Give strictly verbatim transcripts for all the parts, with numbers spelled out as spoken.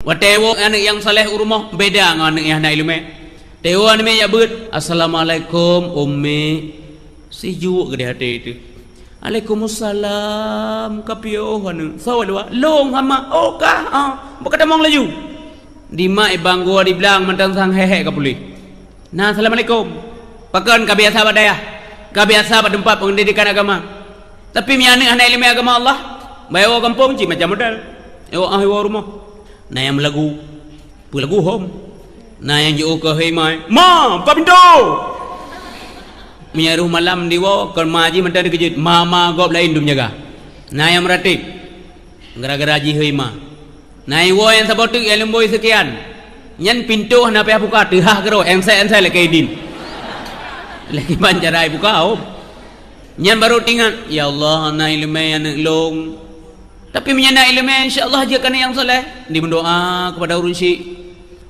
Watée woe aneuëk nyang saleh u rumoh beda ngon aneuëk nyang hana iéleumé. Watée woe aneuëk jak beuet, "Assalamualaikum, Ummi." Sijuek geudeh até teuh. "Alaikumussalam, ka piôh aneuëk. Soe luwa?" "Lôn, hama." "Oh, kah? Ah, beuka tamong laju." Di mak ibang gua di blang mantong sang hék-hék ka puléh. "Na, assalamualaikum." Pakon ka biasa bak dayah, ka biasa bak teumpat peundidikan agama. Tapi meunyo aneuëk hana iéleumé agama Allah, bayeue gampông cit macam model. Iwoe ah iwoe rumoh. Na nyang meulagu, peulagu hom. Na nyang jiôh keu hei mai, "Ma, buka pintoe!" Meunyo roh malam diwoe, kon ma jih mantong dikeujot, ma-ma gob laén dum jaga. Na nyang meuratéb, gara-gara jih hei ma. Na iwoe nyang saboh teuk nyang lumbôi seukian. Nyan pintoe hana payah buka, teuhah keudroe, éngsé-éngsé lakée idin. Lakée ban cara ibuka, oh. Nyan barô teuingat, "Ya Allah, na iéleumé aneuëk lôn." Tapi meunyo na iéleumé, insya Allah jeuet keu aneuëk nyang saleh. Di meudoá keupada ureuëng syik.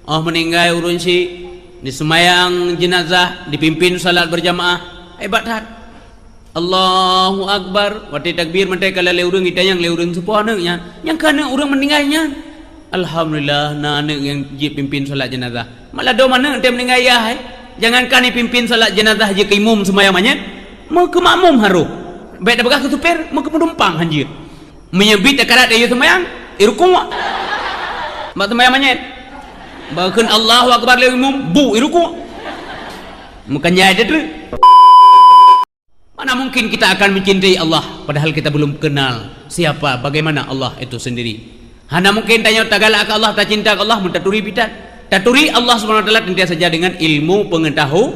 Oh meuninggai ureuëng syik, diseumayang jeunazah, dipimpin salat berjamaah. Hebat that. Allahu Akbar. Watée takbir mantong ka lé ureuëng, itanyong lé ureuëng, "Soe po aneuëk nyan?" "Nyang keuh aneuëk ureuëng meuninggai nyan." "Alhamdulillah, na aneuëk nyang jipimpin salat jeunazah." Malah dom aneuëk teuh meuninggai yah, eh. Jangankan ipimpin salat jeunazah jeuet keu imum seumayang manyét, meukeu makmum harôh. Bék tapeugah keu supir, meukeu peunumpang hanjeuet. Meunyo bit takarat yue seumayang, irukuk. Bak seumayang manyét. Bak kheun Allahu Akbar lé imum, bu irukuk. Meukan jai teutreuk. Mana mungkin kita akan mencintai Allah, padahal kita belum kenal siapa, bagaimana Allah itu sendiri. Hana mungkin tanyoe tagalak keu Allah, tacinta keu Allah, mun taturi pitan. Taturi Allah Subhanahu wa Taala teuntée saja dengan ilmu pengetahu-,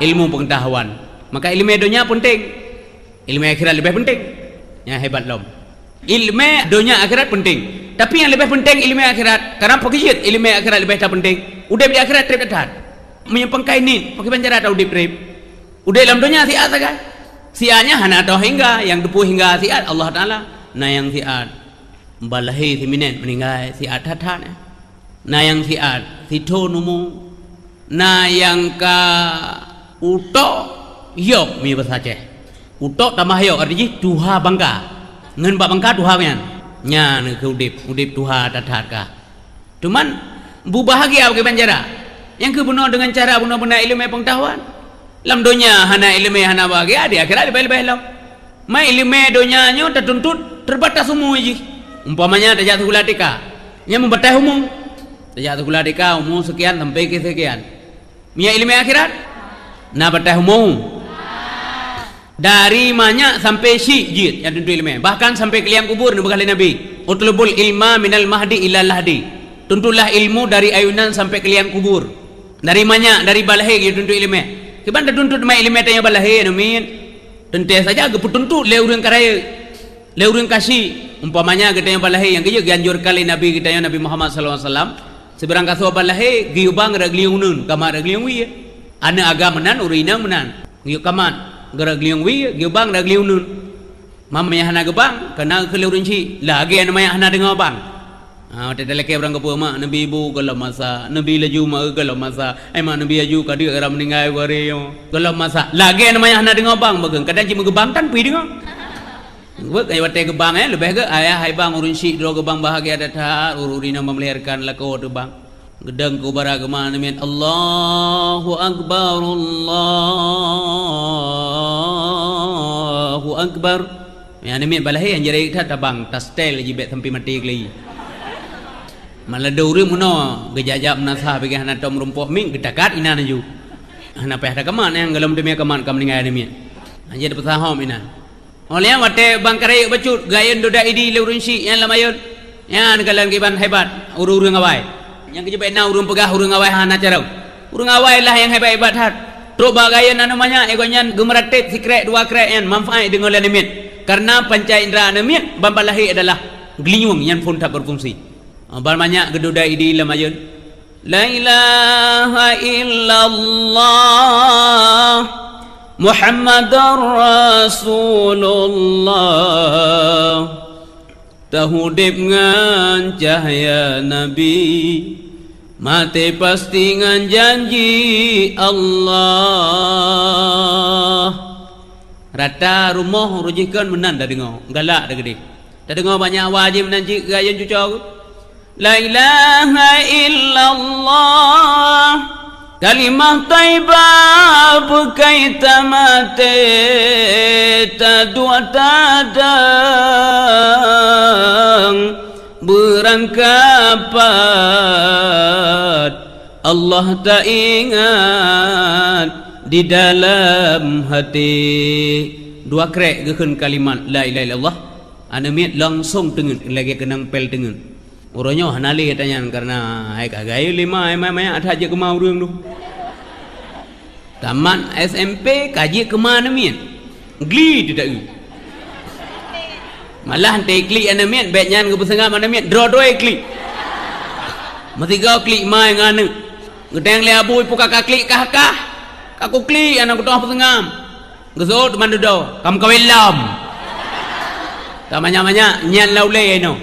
ilmu pengetahuan. Maka iéleumé donya penting. Iéleumé akhirat leubeh penting. Nyan hebat lom. Iéleumé donya akhirat penting. Tapi nyang leubeh penting iéleumé akhirat. Karena pakriban iéleumé akhirat leubeh that penting. Udeb di akhirat treb that. Meunyoe pangkai niet, pakriban cara ta udeb treb. Udeb lam donya siat sagai. Siat nyan hana teuh hingga, nyang teupeu hingga siat Allah Taala. Na nyang siat balahé siminet meuninggai siat that-that nyan. Na nyang siat sithon umu, na nyang ka utok yok mi basa Aceh. Utok tamah yok arti jih tuha bangka. Ngon bak bangka tuha nyan. Nyan keuh udeb, udeb tuha that-that ka. Cuman bubahgia pakriban cara. Nyang keuh bunoe deungon cara bunoe beuna iéleumé pengetahuan. Lam donya hana iéleumé hana bahgia, di akhirat leubeh-leubeh lom. Ma iéleumé donya nyoe tatuntut terbatas umu jih. Umpamanya tajak sikula T K, nyan meubatas umu. Tajak sikula T K umu sekian sampai keu sekian. Meunyo iéleumé akhirat, na batas umu. Dari manyak sampai syik jeuet nyang tuntut iéleumé, bahkan sampai keu liang kubur neupeugah lé Nabi, "Utlubul ilma minal mahdi ilal lahdi." Tuntutlah ilmu dari ayunan sampai keu liang kubur. Dari manyak, dari balahé geutuntut iéleumé. Kiban tatuntut ma iéleumé tanyoe balahé, aneuk miet. Teuntée saja geupeutuntut lé ureuëng ka rayeuk, lé ureuëng ka syik. Umpamanya geutanyoe balahé nyang geujeuet geuanjurkan lé Nabi geutanyoe Nabi Muhammad sallallahu alaihi wasallam, sibarang gasoe balahé geuyue bang rot geulinyueng uneun, ka mat rot geulinyueng wie. Aneuk agam meunan, ureuëng inong meunan. Geuyue ka mat, geurot geulinyueng wie, geuyue bang rot geulinyueng uneun. Ma meunyo hana geubang, keunan keu lé ureuëng syik, lagée aneuk manyak hana deungoe bang. Ha, watée talakée ureuëng geupeu mak neubi bu gohlom masa, neubi laju mak gohlom masa. Ai mak neubi laju ka deuk rot meuninggai waréh nyoe. Gohlom masa. Lagée aneuk manyak hana deungoe bang, beugeung kadang cit meugeubang tan pih deungoe. Beugeung ai watée geubang, eh, leubeh geuh ayah hai bang ureuëng syik droe geubang bahagia that-that, ureuëng inong meulahirkan lakoe teuh bang. Geudong keu bara geuma aneuk miet, "Allahu Akbar, Allahu Akbar." Meunyo aneuk miet balahé nyang jirayeuk that tabang, tastel jibek sampai maté keulayi. Malah dua ureuëng meunoe geujak-jak meunasah bagi hana tom rumpok miet geutakat inan laju. Hana payah takamat nyang gohlom teumé kamat ka meuninggai aneuk miet. Hana jeuet peusahom inan. Óh lheueh nyan watée bang ka rayeuk bacut, geuayeuen dudoe idi lé ureuëng syik nyang lam ayeuet. Nyan kalon kiban hebat ureuëng-ureuëng awai. Nyang keujeubek na ureuëng peugah ureuëng awai hana carông. Ureuëng awai lah nyang hebat-hebat that. Trok bak geuayeuen aneuk manyak, eh, gobnyan geumeuratéb sikrék dua krék nyan manfaat deungon lé aneuk miet. Kareuna panca indra aneuk miet ban balahé adalah geulinyueng nyang phon that beufungsi. Ban manyak geududoe idi lam ayeuet. La ilaha illallah Muhammadar Rasulullah. Taudeb ngon cahya Nabi, maté pasti ngon janji Allah. Rata rumoh ureuëng jih kon meunan tadeungoe, galak takeudeh. Tadeungoe banyak awai jih meunan cit geuayeuen cucoe. La ilaha illallah, kalimah thaibah beukai tamaté, taduek tadong beurangkapat, Allah taingat di dalam hati. Dua krek geukheun kalimat la ilaha illallah, aneuk miet langsong teungeut lagée keunong pél teungeut. Uroe nyoe hana lé tanyan, kareuna hai ka gaya lima, hai manyak that jeuet keuma ureuëng tu. Tamat S M P ka jeuet keuma aneuk miet. Gli teuta-eu. Malah teu klik aneuk miet, bék nyan geupeuseungab aneuk miet, droe-droe klik. Meusigoe klik mai ngon aneuk. Geutanyong lé abu, "Peue ka klik kah-kah?" "Ka kuklik, aneuk, kutoh peuseungab." Geuseuôt teuma dudoe, "Ka meukawen lom." Ka manyak-manyak nyan la ulée inoe.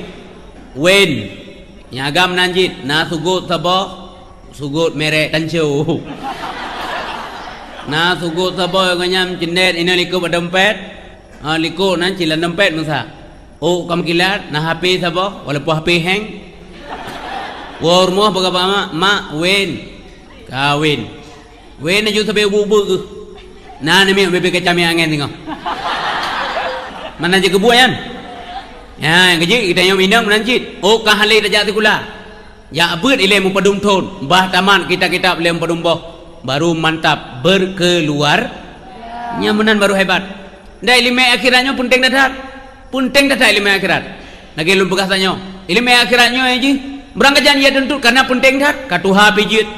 Wen. Nyang agam nan cit, na sugôt saboh, sugôt merek Tanco. Na sugôt saboh nyang geunyam cendét inoe likot bak dompet. Ha, likot nan cit lam dompet meusa. Ôk ka meukilat, na H P saboh, walaupun H P heng. Woe rumoh peugah bak mak, "Mak, wen." Kawen. Wéh, na ju sabe ubeut-ubeut geuh. Na aneuk miet ubé-bé kacamé angén singoh. Mana jeuet keubuet nyan? Nyan, keujeuet geutanyoe inong meunan cit. Ôk ka halé tajak sikula. Jak beuet ilée meupadum thon, bah tamat kitab-kitab ilée meupadum boh. Baru mantap berkeluar. Nyan meunan baru hebat. Ndak, ileumé akhirat nyoe peunteng that-that. Peunteng that-that ileumé akhirat. Lagée lôn peugah tanyoe, ileumé akhirat nyoe jih, beurangkajan ia tuntut kareuna peunteng that, ka tuha pih jeuet.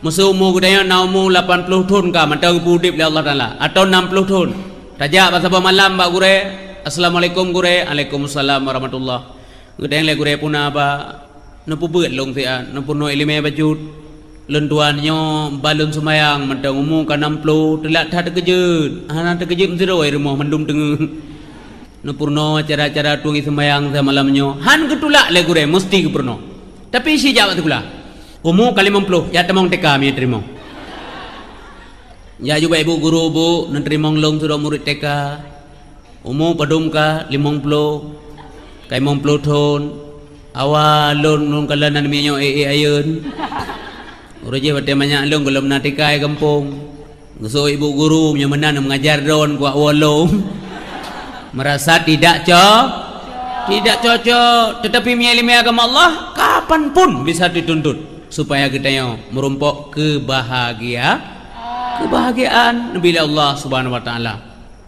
Meuseu umu geutanyoe na umu lapan ploh thon ka mantong geupeuudeb lé Allah Taala, atawa nam ploh thon. Tajak bak saboh malam bak gurée, "Assalamualaikum gurée." "Waalaikumsalam warahmatullah." Geutanyong lé gurée, "Peue na, Bak?" Neupeubuet lôn siat, neupeurunoe ileumé bacut. Lôn tuan nyoe ba lôn seumayang mantong umu ka nam ploh, teulat that teukeujeuet. Hana teukeujeuet meusidroe rumoh mandum teungeut. Neupeurunoe cara-cara tueng seumayang seumalam nyoe. Han geutulak lé gurée, musti geupeurunoe. Tapi si jak bak sikula. Umu ka limong ploh, jak tamong T K meunyo teurimong. Jak ju bak ibu guru, "Bu, neuteurimong lôn sidroe murit T K." Umu padum ka? Limong ploh. Ka limong ploh thon. Awa lôn, lôn kalon aneuk miet nyoe ék-ék ayeuen. Uroe jih watée manyak lôn gohlom na T K di gampông. Geuseuôt ibu guru, meunyoe meunan meungajar droen kuak woe lom. Merasa tidak co-, tidak cocok. Tetapi meunyoe ileumé agama Allah, kapan pun bisa dituntut supaya geutanyoe meurumpok keubahagia-, keubahagiaan neubi lé Allah Subhanahu wa Taala.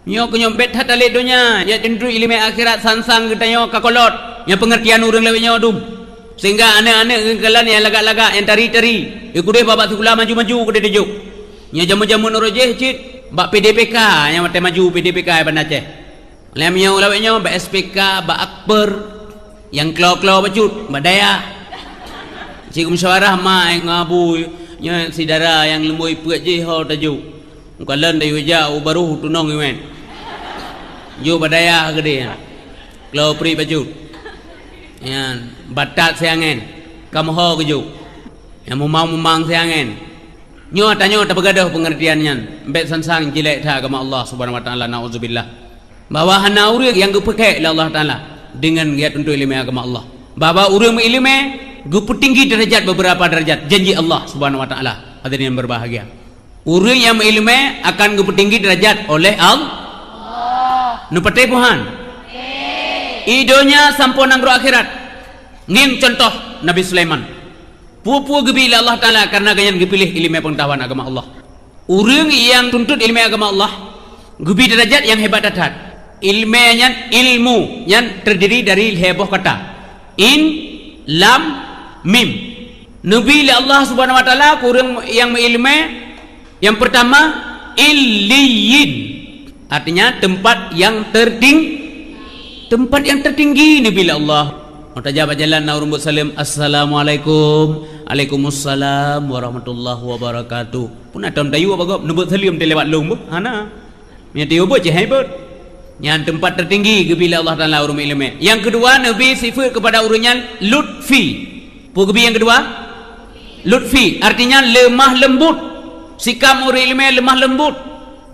Nyoe keuh nyoe bét that talét donya, jak tuntut ileumé akhirat, sang-sang geutanyoe ka kolot, nyang peungeurtian ureuëng lawét nyoe dum. Sehingga aneuk-aneuk geukalon nyang lagak-lagak, nyang tari-tari, geukudeh bak sikula maju-maju keudeh dijok. Nyoe jameun-jameun uroe jih cit bak P D P K nyang watée maju P D P K Banda Aceh. Lheueh nyoe lawét nyoe bak S P K, bak Akper, nyang klo-klo bacut, bak dayah. Cit geumusyawarah ma ngon abu, nyoe si dara nyang leumboi peuet jih ho tajok. Meukalon tayue jak u barôh tunong iwén. Jok bak dayah keudeh nyan. Klo prik bacut. Nyan, batat siangén. Ka meuho geujok. Nyang mumang-mumang siangén. Nyoe tanyoe tapeugadôh peungeurtian nyan. Bék sang-sang jilék that agama Allah Subhanahu wa Taala, naudzubillah. Bahwa hana ureuëng nyang geupeukék lé Allah Taala deungon geujak tuntut ileumé agama Allah. Bahwa ureuëng meuileumé geupeutinggi deurajat beberapa deurajat janji Allah Subhanahu wa Taala. Hadirin yang berbahagia. Ureuëng nyang meuileumé akan geupeutinggi deurajat oleh Allah. Neupatéh Tuhan. I donya sampoe nanggroe akhirat. Ngieng contoh Nabi Sulaiman. Peue-peue geubi lé Allah Taala kareuna gobnyan geupiléh ileumé peungeutahuan agama Allah. Ureuëng nyang tuntut ileumé agama Allah geubi deurajat nyang hebat that-that. Ileumé nyan, ilmu nyan teurdiri dari lhée boh kata. In, lam, mim. Neubi lé Allah Subhanahu wa Taala keu ureuëng nyang meuileumé, nyang peurtama, Illiyin, artinya tempat yang terting-, tempat yang tertinggi neubi lé Allah. Meutaja bak jalan na ureuëng buet saleuem, "Assalamualaikum." "Alaikumussalam warahmatullahi wabarakatuh." Peue na tom tayue bak gob, neubuet saleuem teuh lewat lôn beuh? Hana. Meunyoe tayue buet cit hai buet. Nyan tempat tertinggi geubi lé Allah Taala ureuëng ileumé. Nyang keudua, neubi sifeuet keupada ureuëng nyan lutfi. Peue geubi nyang keudua? Lutfi, artinya lemah lembut. Sikap ureuëng ileumé lemah lembut.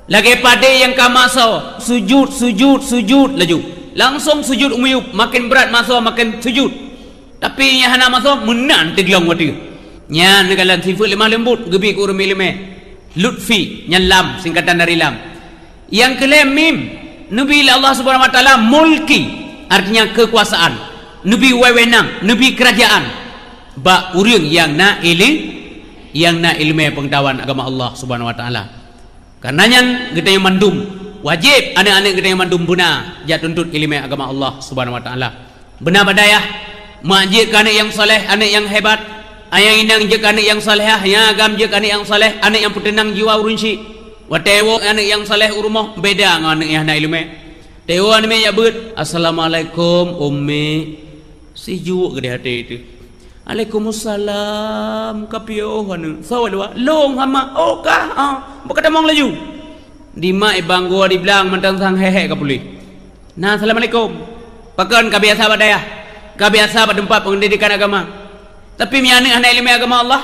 Lagée padé nyang ka masoe, sujut, sujut, sujut laju. Langsong sujut u miyueb, makin brat masoe makin sujut. Tapi nyang hana maso meunan teuglong watèe. Nyan neukalon sifeuet lemah leumbut geubi keu ureuëng ileumèe. Lutfi, nyan lam, singkatan dari lam. Nyang keu lhèe mim, neubi lé Allah Subhanahu wa Taala mulki, artinya kekuasaan. Neubi wewenang, neubi kerajaan bak ureuëng nyang na ile-, nyang na ileumèe peungeutahuan agama Allah Subhanahu wa Taala. Kareuna nyan geutanyoe mandum wajéb, aneuëk-aneuëk geutanyoe mandum beuna jak tuntot ileumèe agama Allah Subhanahu wa Taala. Beuna bak dayah, mak jeuet keu aneuëk nyang saleh, aneuëk nyang hebat, ayah inong jeuet keu aneuëk nyang salehah, nyang agam jeuet keu aneuëk nyang saleh, aneuëk nyang peuteunang jiwa ureuëng syik. Watèe woe aneuëk nyang saleh u rumoh, beda ngon aneuëk nyang hana ileumèe. Tewoe aneuëk jak beuet, "Assalamualaikum, Ummi." Sijuek geudeh até teuh. "Waalaikumsalam, kapiôh aneuëk." Soe luwa, "Lôn hama." "Oh, kah? Ah, beukatamong laju." Di mak ibang gua di blang mantong sang hek-hek ka puléh. "Na, assalamualaikum." Pakon ka biasa bak dayah, ka biasa bak teumpat pendidikan agama. Tapi meunyo aneuëk hana ileumèe agama Allah,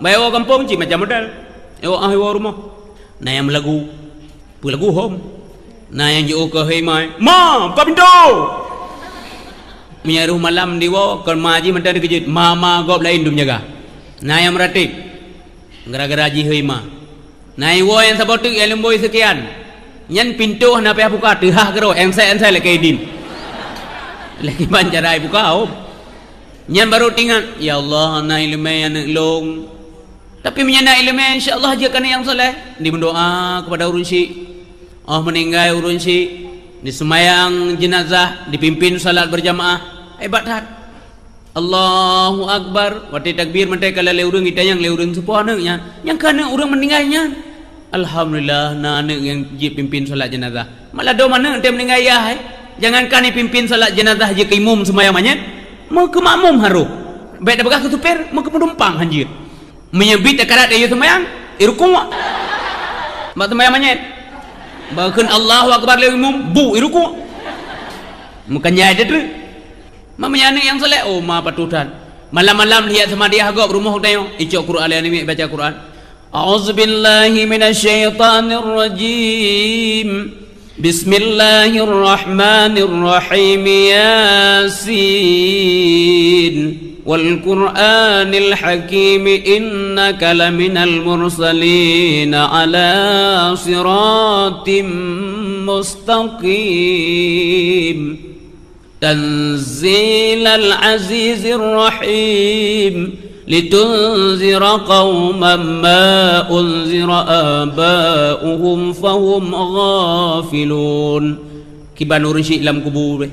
bayeue gampông cit macam model. Ewa ah, ewa rumoh. Na nyang meulagu, peulagu hom. Na nyang jiôh keu hei mai, "Ma, buka pintoe!" Meunyo rôh malam diwoe, kon ma jih mantong dikeujot, ma-ma gob laén dum jaga. Na nyang meuratéb, gara-gara jih hei ma. Na iwoe nyang saboh teuk nyang leumbôi seukian. Nyan pintoe hana payah buka, teuhah keudroe, engsek-engsek lé keu idin. Lé kiban cara ibuka, oh. Nyan barô teuingat, "Ya Allah, na ileumèe aneuëk lôn." Tapi meunyo na ileumèe, insya Allah jeuet keu aneuëk nyang saleh. Dimeudoa keupada ureuëng syik. Oh meuninggai ureuëng syik, diseumayang jeunazah, dipimpin salat berjamaah. Hebat that. Allahu Akbar. Watèe takbir mantong ka lheueh lé ureuëng, itanyong lé ureuëng, "Soe po aneuëk nyan?" "Nyan keuh aneuëk ureuëng meuninggai nyan." "Alhamdulillah, na aneuëk nyang jipimpin salat jeunazah." Malah dom aneuëk teuh meuninggai yah, eh. Jangankan jipimpin salat jeunazah, jeuet keu imum seumayang manyét, meukeu makmum harôh. Bèk tapeugah keu supir, meukeu peunumpang hanjeuet. Meunyo bit takarat yue seumayang, irukuk. Bak seumayang manyét. Bak kheun Allahu Akbar lé imum, bu irukuk. Meukan jai teutreuk. Ma meunyo aneuëk nyang saleh, oh, ma patuh that. Malam-malam lihat sama dia gob rumoh geutanyoe, icok Quran lé aneuëk baca Quran. A'udzubillahi minasyaitonirrajim. Bismillahirrahmanirrahim. Yasin. Wal Qur'anil Hakim. Innaka laminal mursalin ala siratim mustaqim. Tanzilal azizir rahim. Litunzira qauman ma unzira aba'uhum fahum ghafilun. Kiban ureuëng syik lam kubu beh.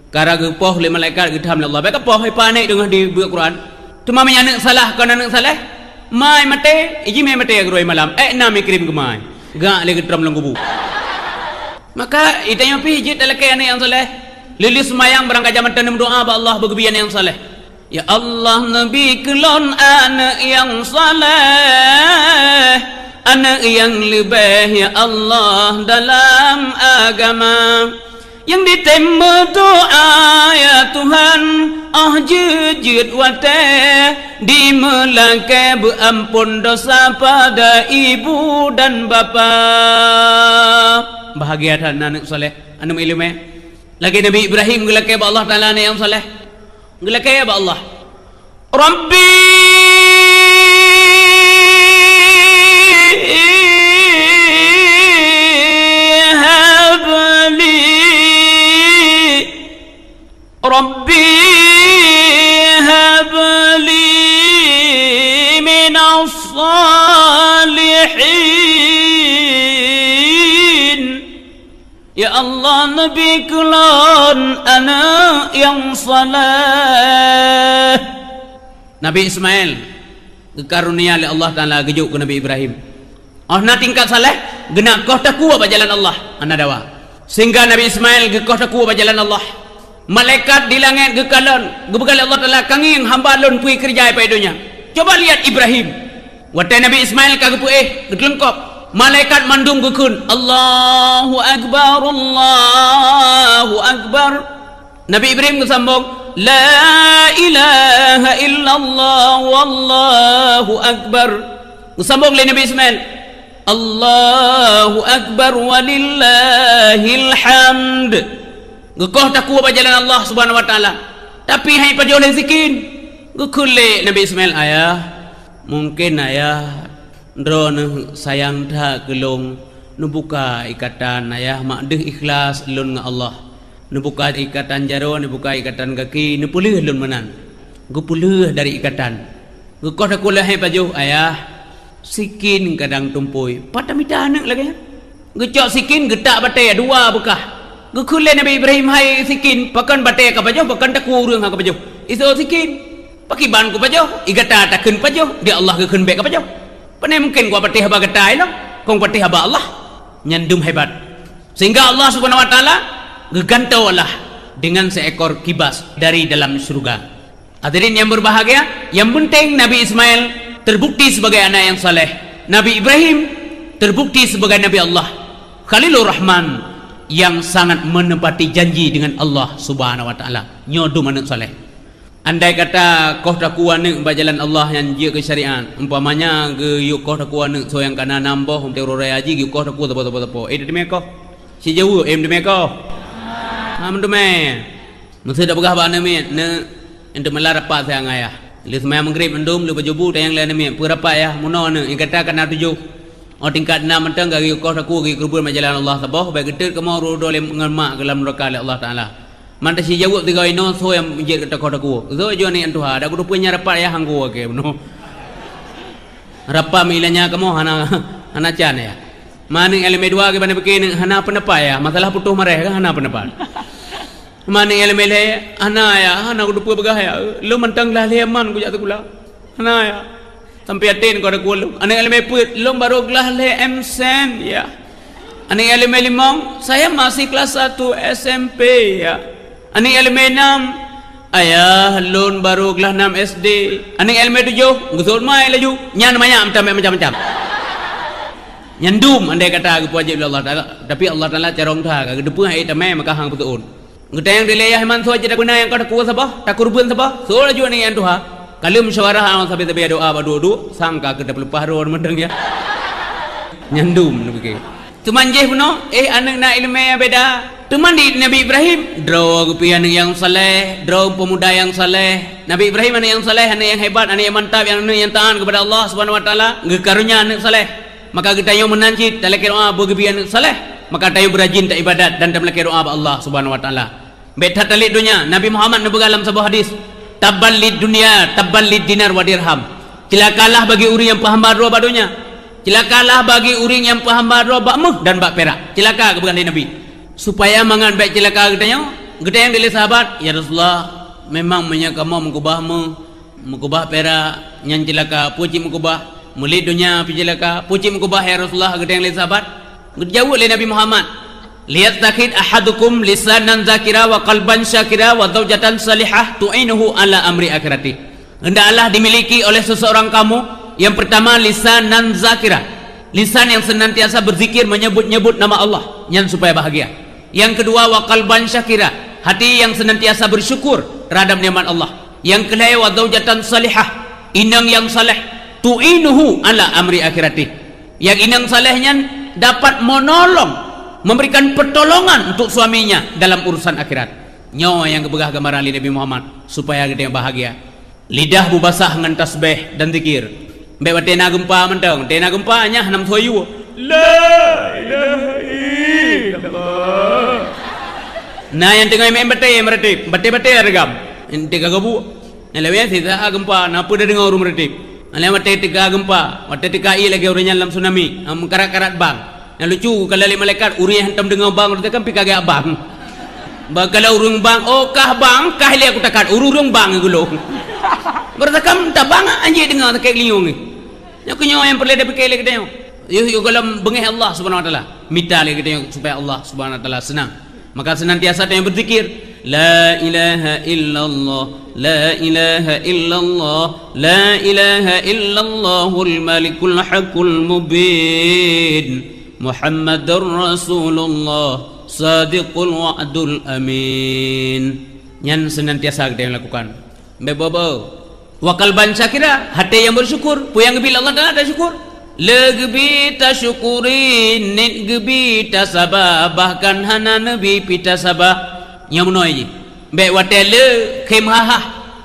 Kara geupoh lé malaikat geutham lé Allah. Bèk kapoh, hai pa aneuëk deungoh dibeuet Quran. Teuma meunyo aneuëk salah kon aneuëk saleh, mai maté, iji mai maté geuroe malam. Ék na mikrém geumai. Gak lé geutrom lam kubu. Maka, itanyoe pih jeuet talakée aneuëk nyang saleh. Lilih seumayang barangkaja mantong meudoa bak Allah beugeubi aneuëk nyang saleh. Ya Allah, neubi keu lôn aneuëk nyang saleh, aneuëk nyang leubeh, ya Allah, dalam agama. Nyang ditem meudoa, ya Tuhan, oh jeuet-jeuet watée, dimeulakée beuamphon dosa pada ibu dan bapa. Bahagia that na aneuëk saleh, aneuëk ileumé. Lagée Nabi Ibrahim geulakée bak Allah Taala aneuëk nyang saleh. Geulakée bak Allah. Rabbi habli, Rabbi habli minas salihin. Ya Allah, neubi keu lôn aneuëk nyang saleh. Nabi Ismail geukarunia lé Allah Taala geujok keu Nabi Ibrahim. Oh na tingkat saleh, geunak koh takue bak jalan Allah, hana dawa. Sehingga Nabi Ismail geukoh takue bak jalan Allah. Malaikat di langét geukalon, geupeugah lé Allah Taala, "Ka ngieng hamba lôn peue keureuja i donya. Coba lihat Ibrahim." Watée Nabi Ismail ka geupeuéh, geuteuleuengkop, malaikat mandum geukheun, "Allahu Akbar, Allahu Akbar." Nabi Ibrahim geusambong, "La ilaha illallah, wallahu akbar." Geusambong lé Nabi Ismail, "Allahu akbar, walillahil hamd." Geukoh takue bak jalan Allah Subhanahu wa Taala. Tapi han jipajoh lé sikin. Geukheun lé Nabi Ismail, "Ayah, mungken ayah droeneuh sayang that keu lôn. Neubuka ikatan ayah mak deuh ikhlas lôn ngon Allah. Neubuka ikatan jaroe, neubuka ikatan gaki, neupeulheueh lôn meunan." Geupeulheueh dari ikatan. Geukoh takue lé han jipajoh, "Ayah, sikin kadang tumpôi." Pat tamita aneuk lagée nyan. Geucok sikin, geutak batée dua beukah. Geukheun lé Nabi Ibrahim, "Hai sikin, pakon batée kapajoh, pakon takue ureuëng han kapajoh? Isoe sikin. Pakriban kupajoh, i gata takheun pajoh, di Allah geukheun bék kapajoh. Pane mungken kupatéh haba gata ilong, kon kupatéh haba Allah." Nyan dum hebat. Sehingga Allah Subhanahu wa Taala geugantoe Allah dengan seekor kibas dari dalam syurga. Hadirin yang berbahagia, yang penting Nabi Ismail terbukti sebagai anak yang saleh. Nabi Ibrahim terbukti sebagai Nabi Allah. Khalilur Rahman yang sangat menepati janji dengan Allah Subhanahu wa Taala. Nyoe dum aneuk saleh. Andai kata koh takue aneuk bak jalan Allah nyang jeuet keu syariat, umpamanya geuyue koh takue aneuk soe nyang kana nam boh, uroe raya haji geuyue koh takue sapo-sapo-sapo. Eh, teuteumé koh? Sijaweueb, eh, teuteumé koh? Ha, meuteumé. Meuseuti peugah bak aneuk miet, "Neuk, enteuk meulah rapat siat ngon ayah. Lheueh seumayang Maghrib mandum, lheueh pajoh bu tanyong lé aneuk miet, peue rapat yah?" "Meunoe aneuk, nyang gata kana tujoh. Oh, tingkat nam mantong ka geuyue koh takue, geuyue keureubeuen bak jalan Allah saboh, bék geutot kamoe rôh-rôh lé ngon mak keu lam nuraka lé Allah Taala." Mantong sijaweueb tiga inoe, soe nyang jeuet keu takoh takue? Soe jeuet aneuk nyang tuha? Dak kuteupeu nyan rapat yah anggô keu bunoe. Rapat meuilanya kamoe hana, hana can yah. Ma aneuk nyang leumé dua kiban pike neuk hana peundapat yah, masalah putôh mareh kan hana peundapat. Ma aneuk nyang leumé lhée, "Hana yah, hana kuteupeu peugah yah. Lôn mantong glah lhée man kujak sikula. Hana yah." Sampai até ngon takue lôn. Aneuk nyang leumé peuet, "Lôn barô glah lhée M Sen yah." Aneuk nyang leumé limong, "Saya masih kelas satu S M P yah." Aneuk nyang leumé nam, "Ayah, lôn barô glah nam S D." Aneuk nyang leumé tujoh, geuseuôt mai laju. Nyan manyak meutamé macam-macam. Nyan dum andai kata geupeuwajéb lé Allah Taala, tapi Allah Taala carông that ka geuteupeu hai tamé maka hang peuseuôt. Geutanyong dilée, "Yah man soe jeuet tapeuna nyang ka takue saboh, takeureubeuen saboh?" Soe laju aneuk nyang tuha. Ka lheueh musyawarah awak sabe-sabe doa bak duek-duek, sang ka keu tapeuleupah droe mantong yah. Nyan dum neupike. Teuma jih bunoe, eh, aneuk na ileumé beda. Teuma di Nabi Ibrahim, droe geupiih aneuk nyang saleh, droe peumuda nyang saleh. Nabi Ibrahim aneuk nyang saleh, aneuk nyang hebat, aneuk nyang mantap, nyang aneuk nyang taat kepada Allah Subhanahu wa Taala, geukaronya aneuk saleh. Maka geutanyoe meunan cit talakée doa beugeubri aneuk saleh, maka tanyoe beurajin taibadat dan tameulakée doa bak Allah Subhanahu wa Taala. Bék that talét donya, Nabi Muhammad neupeugah lam saboh hadis, "Tabban lid dunya, tabban lid dinar wa dirham." Ceulakalah bagi ureuëng nyang peuhamba droe bak donya. Ceulakalah bagi ureuëng nyang peuhamba droe bak méuh dan bak pirak. Ceulaka geupeugah lé Nabi. Supaya mangat bék ceulaka geutanyoe, geutanyong dilée sahabat, "Ya Rasulullah, memang meunyoe kamoe meukeubah méuh, meukeubah pirak, nyan ceulaka, peue cit meukeubah? Meuliet donya pih ceulaka, peue cit meukeubah, ya Rasulullah?" Geutanyong lé sahabat. Geujaweueb lé Nabi Muhammad, "Liyattakhid ahadukum lisanan zakira wa qalban syakira wa zaujatan salihah tu'inuhu ala amri akhirati." Hendaklah dimiliki oleh seseorang kamu, yang pertama, lisanan zakira, lisan yang senantiasa berzikir, menyebut-nyebut nama Allah, nyan supaya bahagia. Yang kedua, wa qalban syakira, hati yang senantiasa bersyukur terhadap nikmat Allah. Yang kelhée, wa zaujatan salihah, inong yang saleh, tu'inuhu ala amri akhirati. Yang inong saleh nyan dapat menolong, memberikan pertolongan untuk suaminya dalam urusan akhirat. Nyoe nyang geupeugah gambaran lé Nabi Muhammad supaya geutanyoe bahagia. Lidah beubasah ngon tasbeh dan zikir. Bék watée na geumpa mantong, watée na geumpa nyan hana meusoe yue. La ilaha illallah. Na nyang teungoh meu'en batée meuratéb, batée-batée reugam. Nyan teuka geubuek. Nyang lawét sisa geumpa, na peue tadeungoe ureuëng meuratéb. Nyang lawét watée teuka geumpa, watée teuka ié lagée ureuëng nyan lam tsunami, meukarat-karat bang. Nyang lucu, ka lheueh lé malaikat, ureuëng nyang hantom deungoe bang, rasa kan pih ka geujak bang. Bah kalau ureuëng bang, "Oh, kah bang, kah ilée kutakat, ureuëng bang geulong." Beurasa kan tabang, anjing deungoe sakét liueng. Nyoe keuh nyoe nyang peureulée tapike lé geutanyoe. Yôh, yôh gohlom beungéh Allah Subhanahu wa Taala. Mita lé geutanyoe supaya Allah Subhanahu wa Taala seunang. Maka senantiasa tanyoe beuzikir, "La ilaha illallah, la ilaha illallah, la ilaha illallahul malikul haqqul mubin, Muhammadur Rasulullah, sadiqul wa'dul amin." Nyan senantiasa geutanyoe lakukan. Bék bobo. Wa qalban syakira, até nyang beusyukur. Peue nyang geubri lé Allah Taala tasyukur. Le geubri tasyukuri, niet geubri tasaba, bahkan hana neubi pih tasaba. Nyoe meunoe jih. Bék watée le khém ha-ha,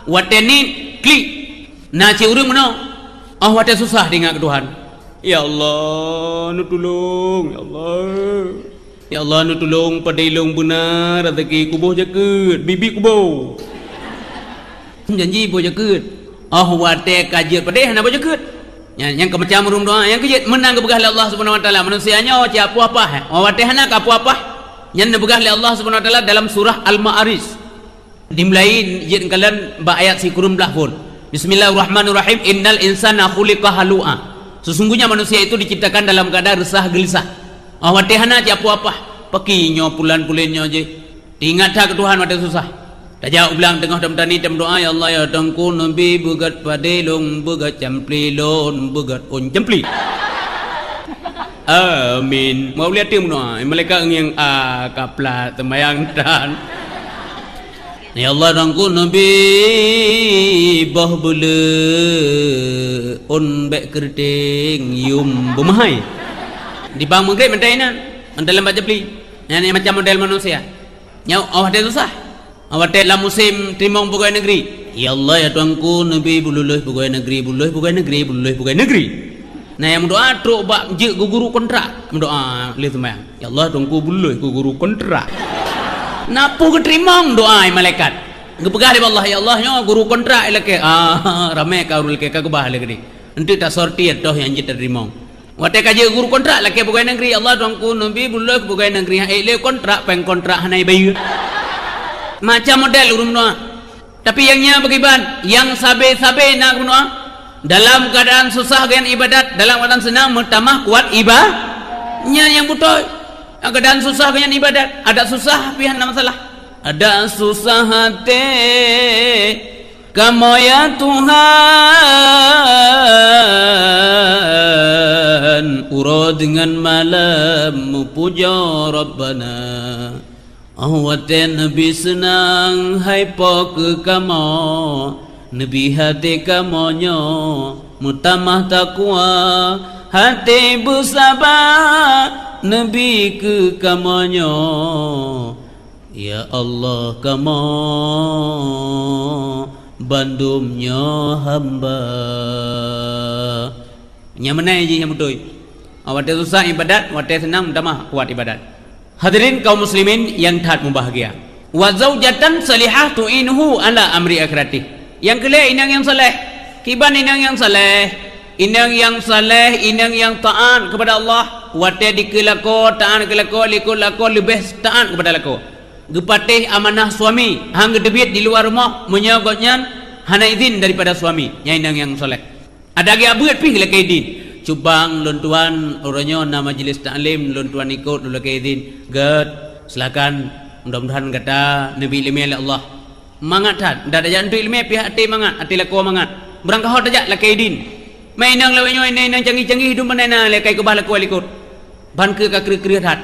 watée niet klik. Na cit ureuëng meunoe, óh watée susah teuingat keu Tuhan. Ya Allah, neutulông, ya Allah. Ya Allah, neutulông, padé lôn beuna raseuki kuboh jakeuet, bibi kuboh. Janji boh jakeuet. Óh watée ka jeuet padé hana boh jakeuet. Nyan, nyang keumacam ureuëng doa, nyang keujeuet meunan geupeugah lé Allah Subhanahu Wa Taala, manusia nyoe cit apoh apah. Óh watée hana ka apoh apah. Nyan neupeugah lé Allah Subhanahu Wa Taala dalam surah Al-Ma'arij. Dimulai jeuet kalon bak ayat sikureueng blaih phon. Bismillahirrahmanirrahim. Innal insana khuliqa halu'a. Sesungguhnya manusia itu diciptakan dalam keadaan resah gelisah. Óh watée hana cit apoh apah. Paki nyoe pulan-pulen nyoe jih. Teuingat that keu Tuhan watée susah. Tajak u blang teungoh tameutani tameudoá, "Ya Allah, ya Tuhanku, neubi beugét padé lôn, beugét campli lôn, beugét ôn campli." Amin. Mau lihat tim meudoá, malaikat ngieng a kaplat teumayang tan. "Ya Allah, Tuhanku, neubi boh beuleu ôn bék keureuteng yum beumeuhai." Di bang meugreb mantainan, mantailan bak campli. Nyan macam model manusia. Nyoe óh watée susah. Óh watée lam musém teurimong peugawée negeri. "Ya Allah, ya Tuhanku, neubi beululôh peugawée negeri, beululôh peugawée negeri, beululôh peugawée negeri." Na nyang meudoá trok bak jeuet keu guru kontrak. Meudoá lé seumayang. "Ya Allah, Tuhanku, beululôh keu guru kontrak." Na peue geuteurimong doá malaikat. Geupeugah lé Allah, "Ya Allah, nyoe guru kontrak lakée." Ah, ramé ka ureuëng lakée ka keubah lé keudeh. Enteuk tasorti toh nyang jeuet tateurimong. Watée ka jeuet guru kontrak lakée peugawée negeri, "Allah Tuhanku, neubi beululôh peugawée negeri, han ék lé kontrak, péng kontrak hana ibayeue." Macam model ureuëng meudoá. Tapi nyang nyan pakriban, nyang sabe-sabe na meudoá, dalam keuadaan susah geuyan ibadat, dalam keuadaan seunang meutamah kuat iba-, nyan nyang beutôi. Keuadaan susah geuyan ibadat, adak susah pih hana masalah. Adak susah até kamoe ya Tuhan, uroe deungon malem meupujoe Rabbana. Óh watée neubi seunang hai Po keu kamoe, neubi até kamoe nyoe meutamah takwa, até beusaba neubi keu kamoe nyoe. Ya Allah, kamoe bandum nyoe hamba. Nyang meunan jih nyang beutôi. Watée susah ibadat, watée seunang meutamah kuat ibadat. Hadirin kaum muslimin nyang that mubahgia. Wa zaujatan salihah tu'inuhu ala amri akhiratih. Nyang keu lhée inong nyang saleh. Kiban inong nyang saleh? Inong nyang saleh, inong nyang taát kepada Allah. Watée dikeue lakoe, taát keu lakoe, likot lakoe, leubeh taát kepada lakoe. Geupatéh amanah suami, han geuteubiet di luwa rumoh, meunyoe gobnyan hana idhin daripada suami, nyan inong nyang saleh. Adak geubeuet pih lakée idhin. "Cubang lôn tuan, uroe nyoe na majlis taklim, lôn tuan ikot, lôn lakée idhin." "Gét, silakan. Mudah-mudahan gata neubi iéleumé lé Allah." Mangat that, dak tajak neutui iéleumé pih até mangat, até lakoe mangat. Beurangkaho tajak lakée idhin. Meuinong lawét nyoe inong-inong canggih-canggih dum pandai na lé kai keubah lakoe likot. Ban keu ka kreueh-kreueh that.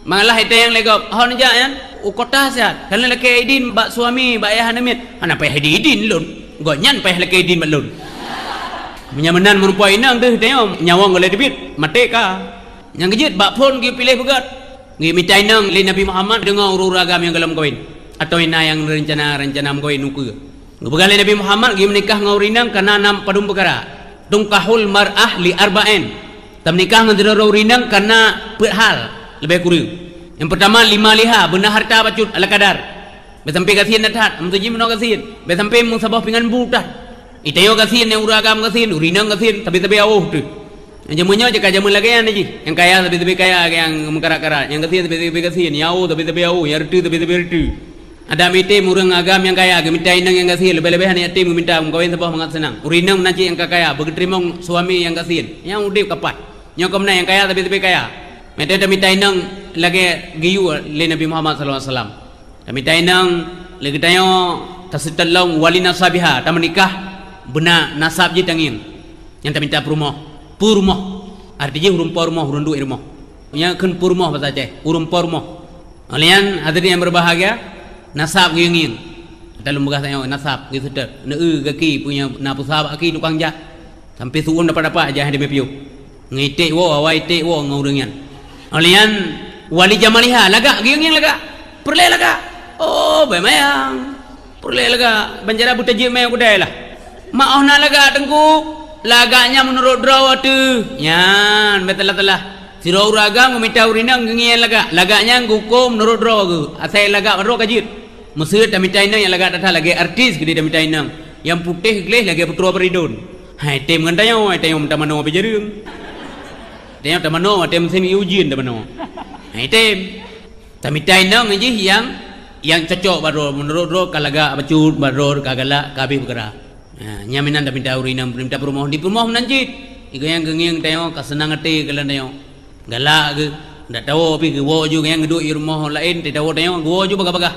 Malah itanyong lé gob, "Ho neujak nyan?" "U kota siat." "Ka lôn lakée idhin bak suami, bak ayah aneuk miet." "Hana payah idhin-idhin lôn. Gobnyan payah lakée idhin bak lôn." Meunyoe meunan meurumpok inong deuh tanyoe, nyawöng gohlée teubiet, maté ka. Nyang keujeuet bak phon geupiléh beugét. Geumita inong lé Nabi Muhammad deungon ureuëng-ureuëng agam nyang gohlom kawen, atawa na nyang reuncana-reuncana meukawen ukeue. Geupeugah lé Nabi Muhammad geumeunikah ngon ureuëng inong kareuna na padum peukara. "Tunkahul mar'ah li arba'in." Tameunikah ngon sidroe ureuëng inong kareuna peuet hal leubeh kureueng. Nyang peurtama, "Limaliha", beuna hareuta bacut ala kadar. Bék sampoe gasien that-that, meuseuji meunoe gasien. Bék sampoe meusaboh pingan bu that. Itanyoe gasien, nyang ureuëng agam gasien, ureuëng inong gasien, sabe-sabe awöh teuh. Jameun nyoe jaka jameun lagée nyan jih. Nyang kaya sabe-sabe kaya, nyang meukarat-karat, nyang gasien sabe-sabe gasien, nyang awöh sabe-sabe awöh, nyang reuteuh sabe-sabe reuteuh. Adak mitem ureuëng agam nyang kaya geumita inong nyang gasien, leubeh-leubeh aneuk yatim geuminta meukawen saboh mangat seunang. Ureuëng inong meunan cit nyang ka kaya, beugeuteurimong suami nyang gasien, nyang udeb kapat. Nyoe keuh meunan nyang kaya sabe-sabe kaya. Meuteumita inong lagée geuyue lé Nabi Muhammad sallallahu alaihi wasallam. Tamita inong lé geutanyoe taseutôt lom wali nasabiha, tameunikah beuna nasab jih tangieng. Nyang tamita peurumoh, peurumoh. Arti jih ureuëng po rumoh, ureuëng duek rumoh. Nyang kheun peurumoh basa Aceh, ureuëng po rumoh. Óh lheueh nyan hadirin nyang berbahagia, nasab geuyue ngieng. Ata lôn peugah tanyoe nasab geuseutôt. Neu gaki punya na pusab aki tukang jak. Sampoe su'um dapat-dapat jak di meupiôh. Ngiték woe, awai iték woe ngon ureuëng nyan. Óh lheueh nyan wali jamaliha lagak, geuyue ngieng lagak. Peureulée lagak. Oh, bèk mayang. Peureulèe lagak, bancara beutajeuet mé u keudè lah. Mak oh na lagak, Teungku. Lagak nyan meunurot droe teuh. Nyan, bèk teulah-teulah. Sidroe ureueng agam geumita ureueng inong geungieng lagak. Lagak nyan geuhukôm meunurot droe geuh. Asai lagak droe ka jeuet. Meuseuet tamita inong nyang lagak that-that lagèe artis keudéh tamita inong. Nyang putéh gleh lagèe putroe Peridon. Hai tem ngon tanyoe, hai tanyoe tamanoe pih jareueng. Tanyoe tamanoe, watèe musém ujeuen tamanoe. Hai tem. Tamita inong jih nyang, nyang cocok bak droe, meunurot droe ka lagak bacut, bak droe ka galak, ka habéh peukara. Ha, nyan meunan tamita ureueng inong, tamita peurumoh, di peurumoh meunan cit. Di gobnyan geungieng tanyoe ka seunang até keu lôn tanyoe. Galak geuh, ndak tawoe pih geuwoe ju, gobnyan geuduek di rumoh laén, teuh tawoe tanyoe geuwoe ju bagah-bagah.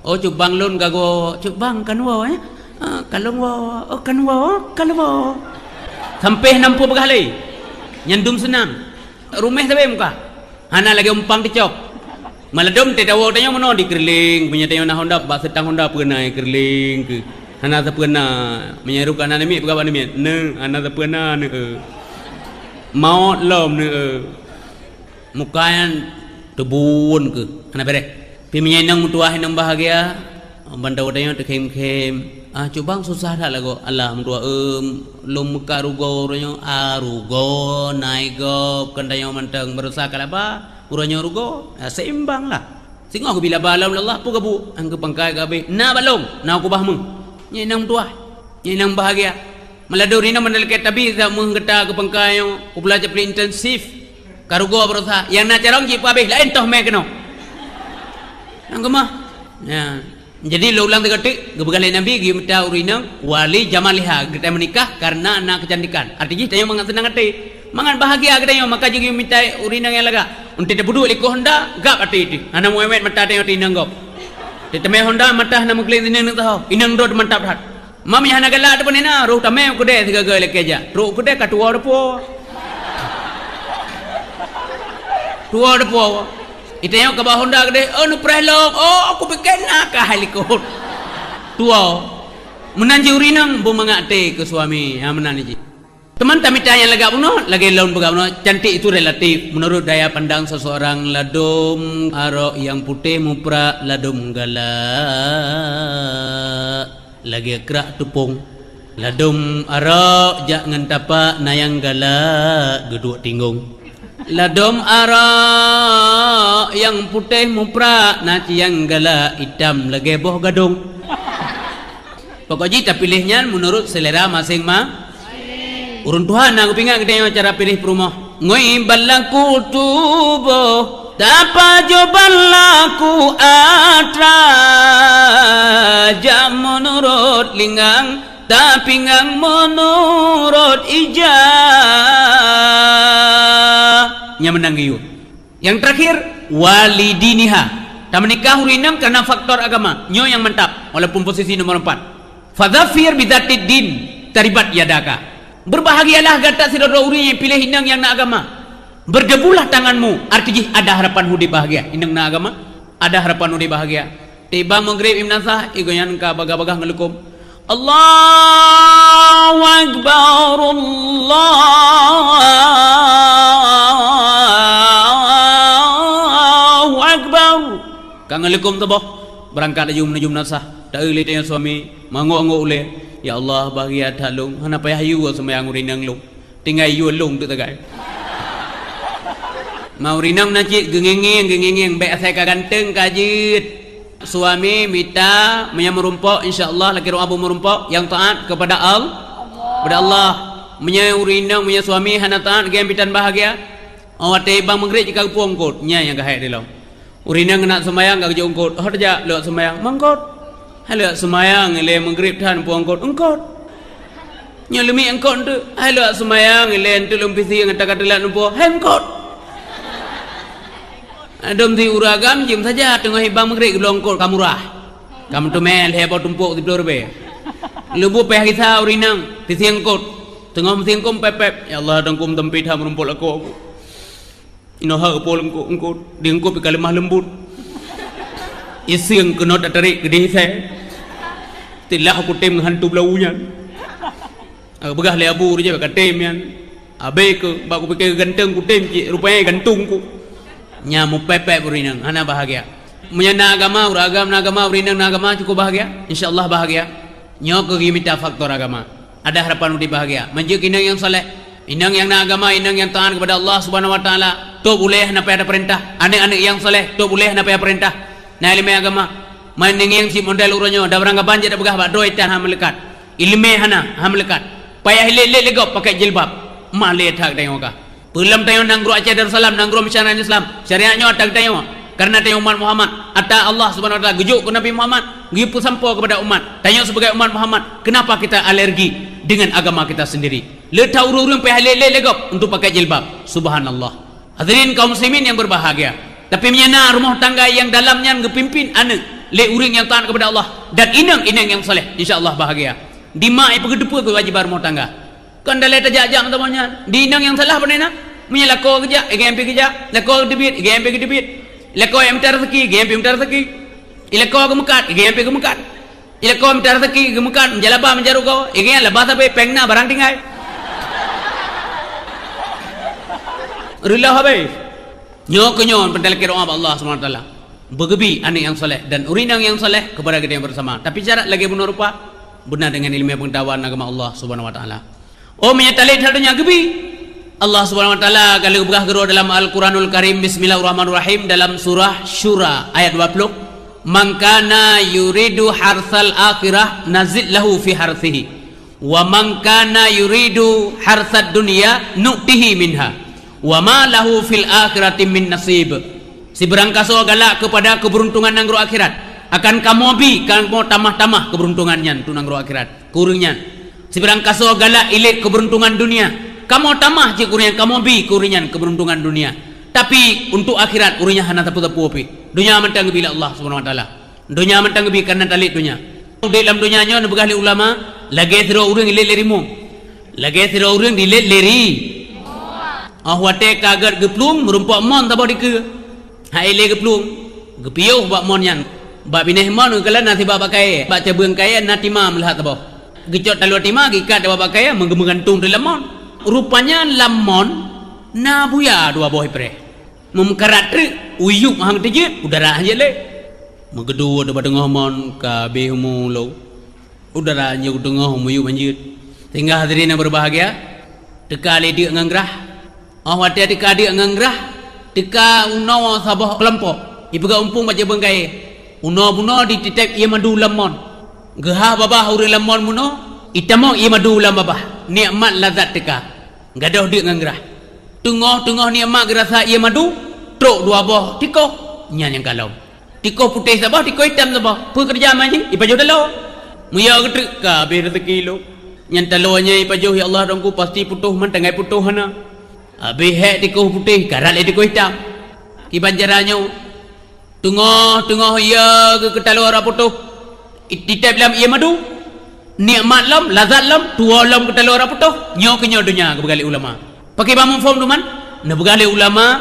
Oh, cut bang lôn ka geuwoe, cut bang kan woe, eh? Ah, ka lôn woe, oh, kan woe, oh, ka lôn woe. Sampé nam pue bagah lé. Nyan dum seunang. Ruméh sabe muka. Hana lagèe umpang teucok. Maladom teuh tawoe tanyoe meunoe dikeureuléng, meunyoe tanyoe na honda, bak seutang honda peue na keureuléng keuh. Hana sapeue na, meunyoe ruk hana namiet peugah bak namiet, "Neu, hana sapeue na, neu, eu." Maot lom, neu, eu. Muka nyan teubun keuh, hana bèrèh. Tapi meunyoe inong meutuwah, inong bahagia, ban tawoe tanyoe teukhém-khém. Ah, cut bang susah that lagoe. Alah, meutuwah, eu, lôn meukat rugoe uroe nyoe. Ah, rugoe, nai gob, kan tanyoe mantong beureusaha kalaba, uroe nyoe rugoe. Ah, seimbang lah. Singoh geubi laba lom lé Allah, peue geubu, han geupangkai geuhabéh. Na bak lôn, na kubah meuh. Nyan inong meutuwah, nyan inong bahagia. Maladom inong meunan lakèe tabi, that meuh geuta geupangkai nyoe, kupula capli intensif. Ka rugoe beureusaha, nyang na carông jipeuhabéh, laén toh mé keunoe. Nyang keumah. Nyan. Jadi, lôn ulang sigoe teuk, geupeugah lé Nabi, geuyue mita ureueng inong, wali jamaliha, geutanyoe meunikah karena na keucantikan. Arti jih, tanyoe mangat seunang até. Mangat bahagia geutanyoe, maka jih geuyue mita ureueng inong nyang lagak. Untée tapeuduek likot honda, gab até teuh. Hana meuwét-wét mata tanyoe teuh inong gob. Teuteumé honda, mata hana meugleh sineuk neuk saho. Inong droe teumantap that. Mam nyang hana galak teuh peuneuk na, roh tamé u keudè sigaga ilakèe jak. Trok u keudè ka tuwoe deupue. Tuwoe deupue. Itanyong ka bak honda keudè, "Oh, neupreh lom." "Oh, aku pikir na ka hai likot." Tuwoe. Meunan jih ureueng inong beumangat até keu suami. Ha, meunan jih. Teuma tamita nyang lagak bunoe, lagèe lôn peugah bunoe, cantik itu relatif menurut daya pandang seseorang. Ladôm arok nyang putéh muprak, ladôm galak lagèe krak teupông. Ladôm arok jak ngon tapak, na nyang galak geuduek tinggong. Ladôm arok nyang putéh muprak, na cit nyang galak itam lagèe boh gadông. Pokok jih tapiléh nyan meunurot seulera maséng-ma-, ureueng tuha na geupeuingat geutanyoe cara piléh peurumoh. Ngui ban laku tuboh, tapajoh ban laku atra, jak meunurot linggang, tapinggang meunurot ija. Nyan meunan geuyue. Nyang teurakhir, walidiniha. Tameunikah ureueng inong karena faktor agama. Nyoe nyang mantap, walaupun posisi nomor empat. Fadzafir bidzatid din, taribat yadaka. Berbahagialah gata sidroe ureueng nyang piléh inong nyang na agama. Berdebulah tanganmu, arti jih ada harapan udép bahagia. Inong na agama, ada harapan udép bahagia. Tiba Maghrib, imnasah, igoe nyan ka bagah-bagah ngeulukôm. Allahu Akbar, Allahu Akbar. Ka ngeulukôm saboh, beurangkat laju meunujum nasah. Taeu lé tanyoe suami, manggok-anggok ulèe. "Ya Allah, bahagia that lôn, hana payah yue seumayang ureueng inong lôn." Tinggai yue lôn teuk sagai. Ma ureueng inong na cit geungieng-ngieng, geungieng-ngieng, bèk asai ka ganteng ka jeuet. Suami mita meunyoe meurumpok, insya Allah lagèe ureueng abu meurumpok nyang taat kepada Al-, kepada Allah. Meunyoe ureueng inong, meunyoe suami hana taat, lagèe bitan bahagia. Oh, watèe bang Maghrib jih ka geupueng eungkôt, nyan nyang ka hai dilom. Ureueng inong keuneuk seumayang ka geujok eungkôt, "Oh, tajak lôn seumayang." "Mangkôt." "Hai lôn seumayang ilèe Maghrib that pueng eungkôt." "Eungkôt." "Nyoe leumiek eungkôt teuk." "Hai lôn seumayang ilèe, eunteuk lôn pisi ngon takat teulat lumpoe." "Hai eungkôt." Adom di ureueng agam jeuem saja teungoh ibang Maghrib geubloe eungkôt ka murah. Ka meuteumé lhèe boh tumpôk siplôh ribèe. Leubu payah gisa ureueng inong pisi eungkôt. Teungoh pisi eungkôt pép-pép, "Ya Allah, dongkom teumpét that meurumpok lakoe." Inoe ha geupoh eungkôt, eungkôt, di eungkôt pih ka leumah leumbot. Iseung keunoe tatarék keudéh isai. Tilah kutem hantu beulawu nyan. Ka geupeugah lé abu, "Rujak ka tem nyan." Abéh keu bak kupike ganteng kutem cit, rupanya gantung ku. Nyan meupépét ureueng inong, hana bahagia. Meunyoe na agama, ureueng agam na agama, ureueng inong na agama, cukup bahagia. Insya Allah bahagia. Nyoe keuh geumita faktor agama. Ada harapan udeb bahagia. Manjeuet inong nyang saleh, inong nyang na agama, inong nyang taat kepada Allah Subhanahu wa Taala. Tôb ulèe hana payah tapeurintah. Aneuk-aneuk nyang saleh, tôb ulèe hana payah peurintah. Na ileumèe agama. Man inong nyang cit model uroe nyoe, dan barang kaban jeuet tapeugah bak droe tan hana meuleukat. Ileumèe hana, hana meuleukat. Payah ilét-lét lé gob pakai jilbab. Malèe that tanyoe ka. Peue lom tanyoe nanggroe Aceh Darussalam, nanggroe misyarakat Islam. Syariat nyoe ata geutanyoe. Karena tanyoe umat Muhammad, ata Allah Subhanahu wa Taala geujok keu Nabi Muhammad, geupeusampoe kepada umat. Tanyoe sebagai umat Muhammad, kenapa kita alergi dengan agama kita sendiri? Le that ureueng-ureueng payah lét-lét lé gob untuk pakai jilbab. Subhanallah. Hadirin kaum muslimin yang berbahagia. Tapi meunyoe na rumoh tangga nyang dalam nyan geupimpin aneuk lé ureueng nyang taat kepada Allah dan inong-inong nyang saleh, insya Allah bahagia. Di mak ipeugeuteupeu keuwajiban rumoh tangga. Kon dalé tajak-jak meutamah nyan. Di inong nyang salah pane na? Meunyoe lakoe geujak, igém pih geujak. Lakoe geuteubiet, igém pih geuteubiet. Lakoe nyang mita raseuki, igém pih mita raseuki. Ilakoe geumeukat, igém pih geumeukat. Ilakoe mita raseuki, geumeukat, meujalaba, meujaroe goe, igém laba sabe, péng na, barang tinggai. Reuloh habéh. Nyoe keuh nyoe peutalakée doa bak Allah Subhanahu wa Taala. Beugeubi aneuk nyang saleh dan ureueng inong nyang saleh kepada geutanyoe bersama. Tapi syarat lagée bunoe rupa, beuna deungon ileumèe peungeutahuan agama Allah Subhanahu wa Taala. Oh, meunyoe talét that donya geubi. Allah Subhanahu wa Taala ka lheueh peugah keudroe dalam Al-Quranul Karim, Bismillahirrahmanirrahim, dalam surah Syura ayat dua puluh, "Man kana yuridu harsal akhirah nazid lahu fi harsihi, wa man kana yuridu harsad dunya nu'tihi minha, wa ma lahu fil akhirati min nasib." Sibarang kasoe galak keupada keubeuruntongan nanggroe akhirat, akan kamoe bi, kamoe tamah-tamah keubeuruntongan nyan tu nanggroe akhirat. Keu ureueng nyan. Sibarang kasoe galak ilét keubeuruntongan dunia, kamoe tamah cit keu ureueng nyan, kamoe bi keu ureueng nyan keubeuruntongan dunia. Tapi, untuk akhirat, ureueng nyan hana sapeue-sapeue pih. Donya mantong geubi lé Allah Subhanahu wa Taala. Donya mantong geubi kareuna talét donya. Udeb lam donya nyoe neupeugah lé ulama, lagée sidroe ureueng ilét lé rimueng. Lagée sidroe ureueng dilét lé ri. Oh watée ka gét geuplueng, meurumpok mon saboh dikeue. Hai lé geuplueng, geupiôh bak mon nyan. Bak binéh mon geukalon na sibak bak kayée, bak cabeueng kayée na tima meulat saboh. Geucok taloe tima geuikat bak kayée meugeumeugantung di lam mon. Rupanya lam mon na buya dua boh ipreh. Meumeukarat treuk, u yueb han teujeuet, u darat han jeuet lé. Meugeuduek di bak teungoh mon ka abéh umu lom. U darat han jeuet, u teungoh umu yueb han jeuet. Sehingga hadirin yang berbahagia, teuka lé deuk ngon grah. Oh watée teuka deuk ngon grah, teuka unoe saboh keulompok, ipeugah umpung bak cabeueng kayée. Unoe bunoe dititép ié madu lam mon. Geuhah babah ureueng lam mon bunoe, itamong ié madu lam babah. Nikmat lazat teuka. Gadôh deuk ngon grah. Teungoh-teungoh nikmat geurasa ié madu, trok dua boh tikoh, nyan nyang ka lom. Tikoh putéh saboh, tikoh itam saboh. Peue keureuja ma jih? Ipajoh taloe. Meunyoe geutreuk ka abéh raseuki lom. Nyan taloe nyan ipajoh, ya Allah, Tuanku, pasti putôh, man tinggai putôh hana. Abéh hék tikoh putéh, karat lé tikoh itam. Kiban cara nyoe. Teungoh-teungoh ié geuh keu taloe rab putôh. Ititép lam ié madu. Nikmat lom, lazat lom, tuwoe lom keu taloe rab putôh. Nyoe keuh nyoe donya geupeugah lé ulama. Pakriban muphom teuma? Neupeugah lé ulama,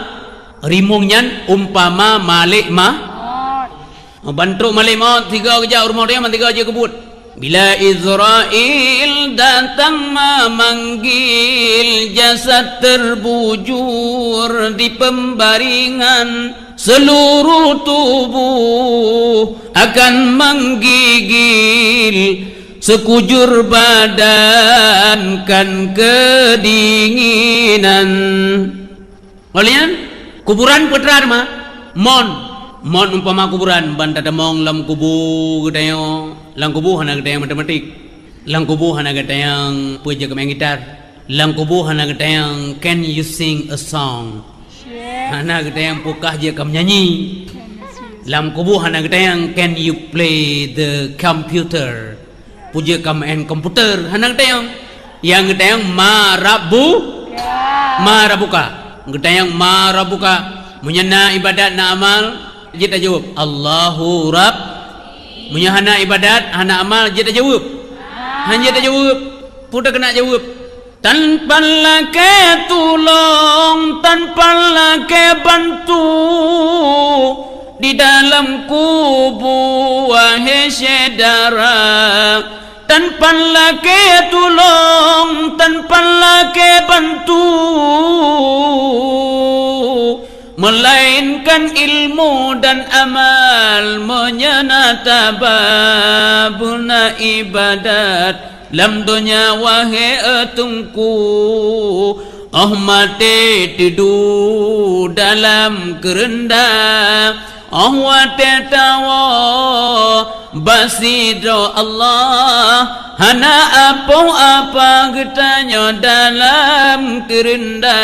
rimueng nyan umpama malek ma-, ban trok malek maut, sigoe geujak u rumoh teuma, sigoe jeuet keu buet. Bila Israel datang memanggil, jasad terbujur di pembaringan, seluruh tubuh akan menggigil, sekujur badan kan kedinginan. Lheueh nyan, kuburan peue teuma? Mon. Mon umpama kuburan, ban tatamong lam kubu geutanyoe. Lam kubu hana geutanyong matematik. Lam kubu hana geutanyong peue jeuet keu main gitar. Lam kubu hana geutanyong, "Can you sing a song?" Hana geutanyong, "Peue kah jeuet kah meunyanyi?" Lam kubu hana geutanyong, "Can you play the computer?" Peue jeuet kah main komputer? Hana geutanyong. Nyang geutanyong, "Ma rabbu-, ma rabbuka?" Geutanyong, "Ma rabbuka?" Meunyoe na ibadat, na amal, jeuet tajaweueb, "Allahu Rabb." Meunyoe hana ibadat, hana amal, jeuet tajaweueb? Han jeuet tajaweueb. Peue takeuneuk jaweueb? Tanpa lakée tulông, tanpa lakée bantu di dalam kubu, wahai syedara. Tanpa lakée tulông, tanpa lakée bantu. Meulainkan ilmu dan amal, meunyoe na taba beuna ibadat lam donya, wahé e Teungku. Óh maté teudu dalam keureunda, óh watée tawoe bak sidroe Allah, hana apoh apa geutanyoe dalam keureunda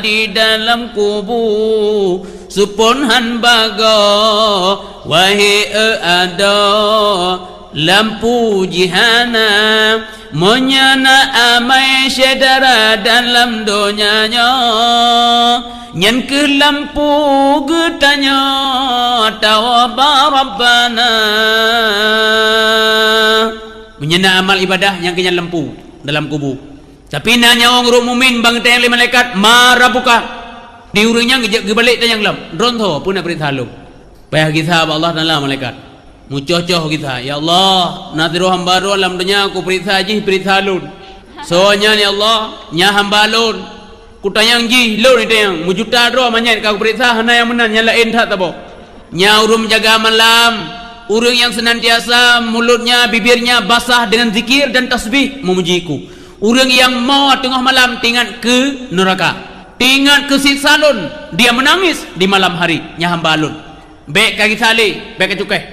di dalam kubu. Seupon han bagoe, wahé e adoe, lampu jih hana. Meunyoe na amai syedara dalam donya nyoe, nyan kheueh lampu geutanyoe tawoe bak Rabbana. Meunyoe na amal ibadah, nyan kheueh nyan lampu dalam kubu. Tapi na nyawöng ureuëng mukmin bak geutanyong lé malaikat, "Man rabbuka?" Di ureuëng nyan geujak geubalek tanyong lom, "Droeneuh soe, peue na peuriksa lôn?" Payah gisa bak Allah Taala malaikat. Meucoh-coh gisa, "Ya Allah, na sidroe hamba Droe lam donya kupeuriksa jih peuriksa lôn. Soe nyan ya Allah?" "Nyan hamba lôn." "Kutanyong jih, lôn itanyong, meujuta droe manyét ka kupeuriksa hana nyang meunan, nyang laén that saboh." Nyan ureuëng meujaga malam, ureuëng nyang seunantiasa mulutnya, bibirnya basah dengan zikir dan tasbih memuji-Ku. Ureuëng nyang mo teungoh malam teuingat keu neuraka, teuingat keu siksa lôn, dia meunangis di malam hari, nyan hamba lôn. Bék ka gisa lé, bék ka cukéh.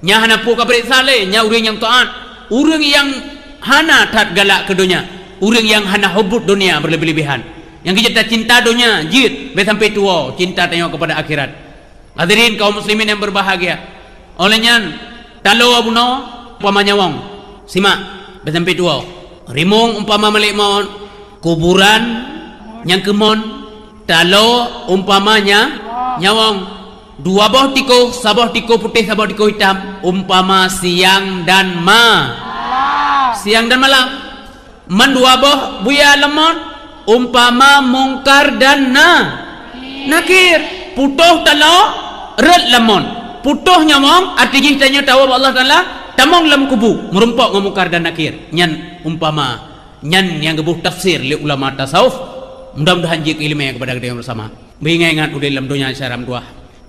Nyan hana peue ka peuriksa lé, nyan ureuëng nyang taát. Ureuëng nyang hana that galak keu donya, ureuëng nyang hana hubut donya berlebih-lebihan. Nyang geujeuet tacinta donya jeuet, bék sampai tuwoe cinta tanyoe kepada akhirat. Hadirin kaum muslimin yang berbahagia, oleh nyan, taloe bunoe umpama nyawöng. Simak, bék sampai tuwoe. Rimueng umpama malek mot, kuburan nyang keu mon, taloe umpama nya-, nyawöng. Dua boh tikoh, saboh tikoh putéh, saboh tikoh itam, umpama siang dan ma-, siang dan malam. Mandua boh buya lam mot, umpama Mungkar dan Na-, Nakir. Putôh taloe, rhot lam mot. Putôh nyawöng, até jih tanyoe tawoe bak Allah Taala, tamong lam kubu, meurumpok ngon Mungkar dan Nakir. Nyan umpama, nyan nyang geuboh tafsir lé ulama tasawuf. Mudah-mudahan jeuet keu iéleumé keupada geutanyoe bersama. Beuingat-ingat udeb lam donya syedara meutuwah.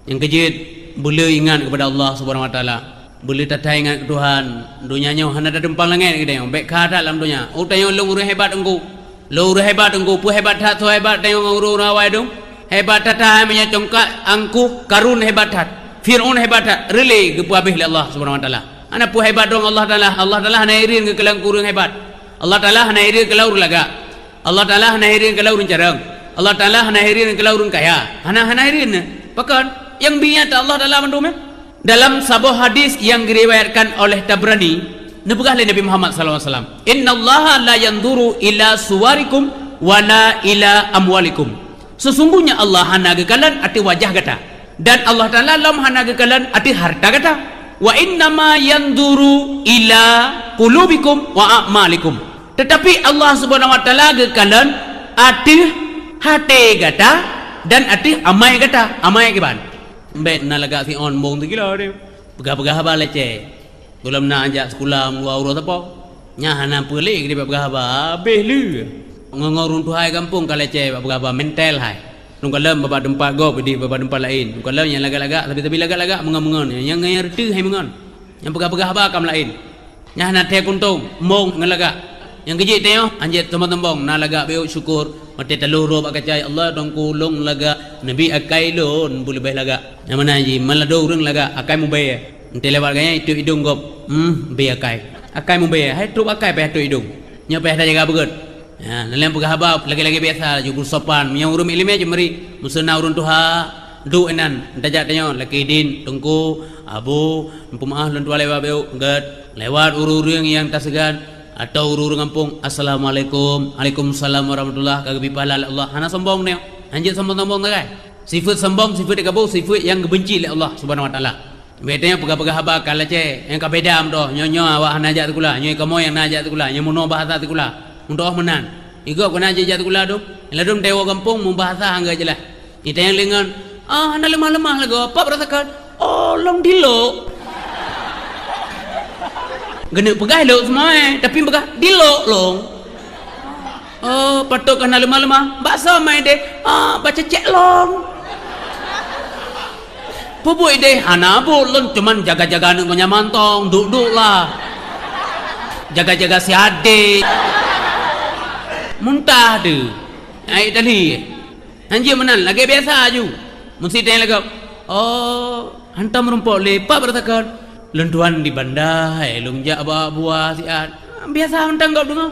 Nyang keujeuet, beuleu ingat keupada Allah Subhanahu wa Taala. Beuleu that-that ingat keu Tuhan. Donya nyoe hana tatumpang langét geutanyoe. Bék kha that lam donya. "Oh, tanyoe lôn ureuëng hebat Teungku. Lôn ureuëng hebat Teungku." Peue hebat that, soe hebat tanyoe ngon ureuëng-ureuëng awai dong? Hebat that-that hai meunyoe tongkat angkuh Karun hebat that. Fir'aun hebat that. Reulée geupeuhabéh lé Allah Subhanahu wa Taala. Hana peue hebat dong Allah Taala. Allah Taala hana hireuen geukalon keu ureuëng hebat. Allah Taala hana hireuen geukalon ureuëng lagak. Allah Taala hana hireuen geukalon ureuëng carông. Allah Taala hana hireuen geukalon ureuëng kaya. Hana, hana hireuen. Pakon? Nyang bi nyan Allah Taala mandum, eh? Dalam saboh hadis nyang geuriwayatkan oleh Tabrani, neupeugah lé Nabi Muhammad sallallahu alaihi wasallam, "Innallaha la yanzuru ila suwarikum wala ila amwalikum." Sesungguhnya Allah hana geukalon ateueh wajah gata, dan Allah Taala lom hana geukalon ateueh harta gata. "Wa innama yanzuru ila qulubikum wa a'malikum." Teutapi Allah Subhanahu wa Taala geukalon ateueh até gata dan ateueh amai gata. Amai kiban? Bék na lagak Fir'aun bong sikilo deh. Peugah-peugah haba lecé. Gohlom na jak sikula meudua uroe sapo. Nyan hana peue lé geupeugah haba, habéh lé. Ngon-ngon ureuëng tuha gampông ka lecé bak peugah haba, mental hai. Lôn kalon bak teumpat gob idéh bak teumpat laén. Lôn kalon nyang lagak-lagak, sabe-sabe lagak-lagak, meungon-meungon. Nyang ngon nyang reuteuh hai meungon. Nyang peugah-peugah haba ka meulaén. Nyan hana thèe kuntông, mong ngon lagak. Nyang keujeuet tanyoe, hanjeuet sombong-sombong, na lagak beu syukur, watèe taloh droe bak kaca, "Ya Allah, Teungku, lôn lagak, neubi akai lôn beu leubeh lagak." Nyang meunan jih, meuladoe ureueng lagak, akai mubèe. Enteuk lewat gobnyan, itôp idông gob, hmm, bi akai. Akai mubèe, hai trôk akai payah tôp idông. Nyoe payah tajaga beugöt. Ya, lôn lôn peugah haba lagèe-lagèe biasa, laju beusopan. Meunyoe ureueng ileumèe cit meuri, meuseu na ureueng tuha duek inan, tajak tanyoe, lakèe idin, Teungku, Abu, meupeumeu'ah lôn tuha lewat beu, gèt. Lewat ureueng-ureueng nyang taseugan, atau ureueng-ureueng gampông, "Assalamualaikum." "Waalaikumsalam warahmatullah." Ka geubri pahala lé Allah. Hana sombong nyoe. Hanjeuet sombong-sombong sagai. Sifeuet sombong, sifeuet teukabu, sifeuet nyang geubeunci lé Allah Subhanahu wa Taala. Bèk tanyoe peugah-peugah haba ka lacèe, nyang ka beda meudoh, nyoe-nyoe awak hana jak sikula, nyoe kamoe nyang na jak sikula, nyang meunoe bahasa sikula. Meudoh meunan. Igob keunan jak sikula dum. Ladum teuwoe gampông meubahasa hana jeulaih. Itanyong lé ngon, "Ah, hana leumah-leumah lagoe, peue beurasakon?" "Oh, lôn dilok." Geuneuk peugah lok seumai, tapi peugah, "Dilok lôn." "Oh, patôt ka hana leumah-leumah." "Bak soe mai deh?" "Ah, bak cecek lôn." Peue buet ideh? Hana buet lôn, cuman jaga-jaga aneuk ngon nyan mantong, duek-duek lah. Jaga-jaga si adék. Muntah deuh. Ai tali. Hanjeuet meunan, lagèe biasa aju. Meusti tanyong lagèe, "Oh, hantom meurumpok lé, pat bak takon?" "Lôn tuan di Banda, hai lôn jak bak buah siat." Biasa mantong gob deungoe.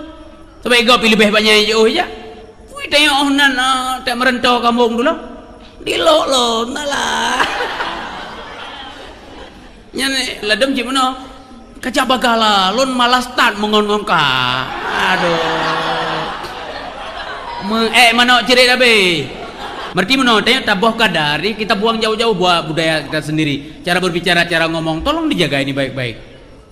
Sabab gob pih leubeh banyak jiôh jak. Wih, tanyong oh nan, ah, tak meuranto kampông tu lah. Di lok lôn, alah. Nyan, eh, ladôm cit meunoe. Kajak bagah lah, lôn malas that meungon ngon ka. Aduh. Me-, eh, manok cirit habéh. Berarti meunoe, tanyong taboh ka dari kita buang jauh-jauh buat budaya kita sendiri. Cara berbicara, cara ngomong, tolong dijaga ini baik-baik.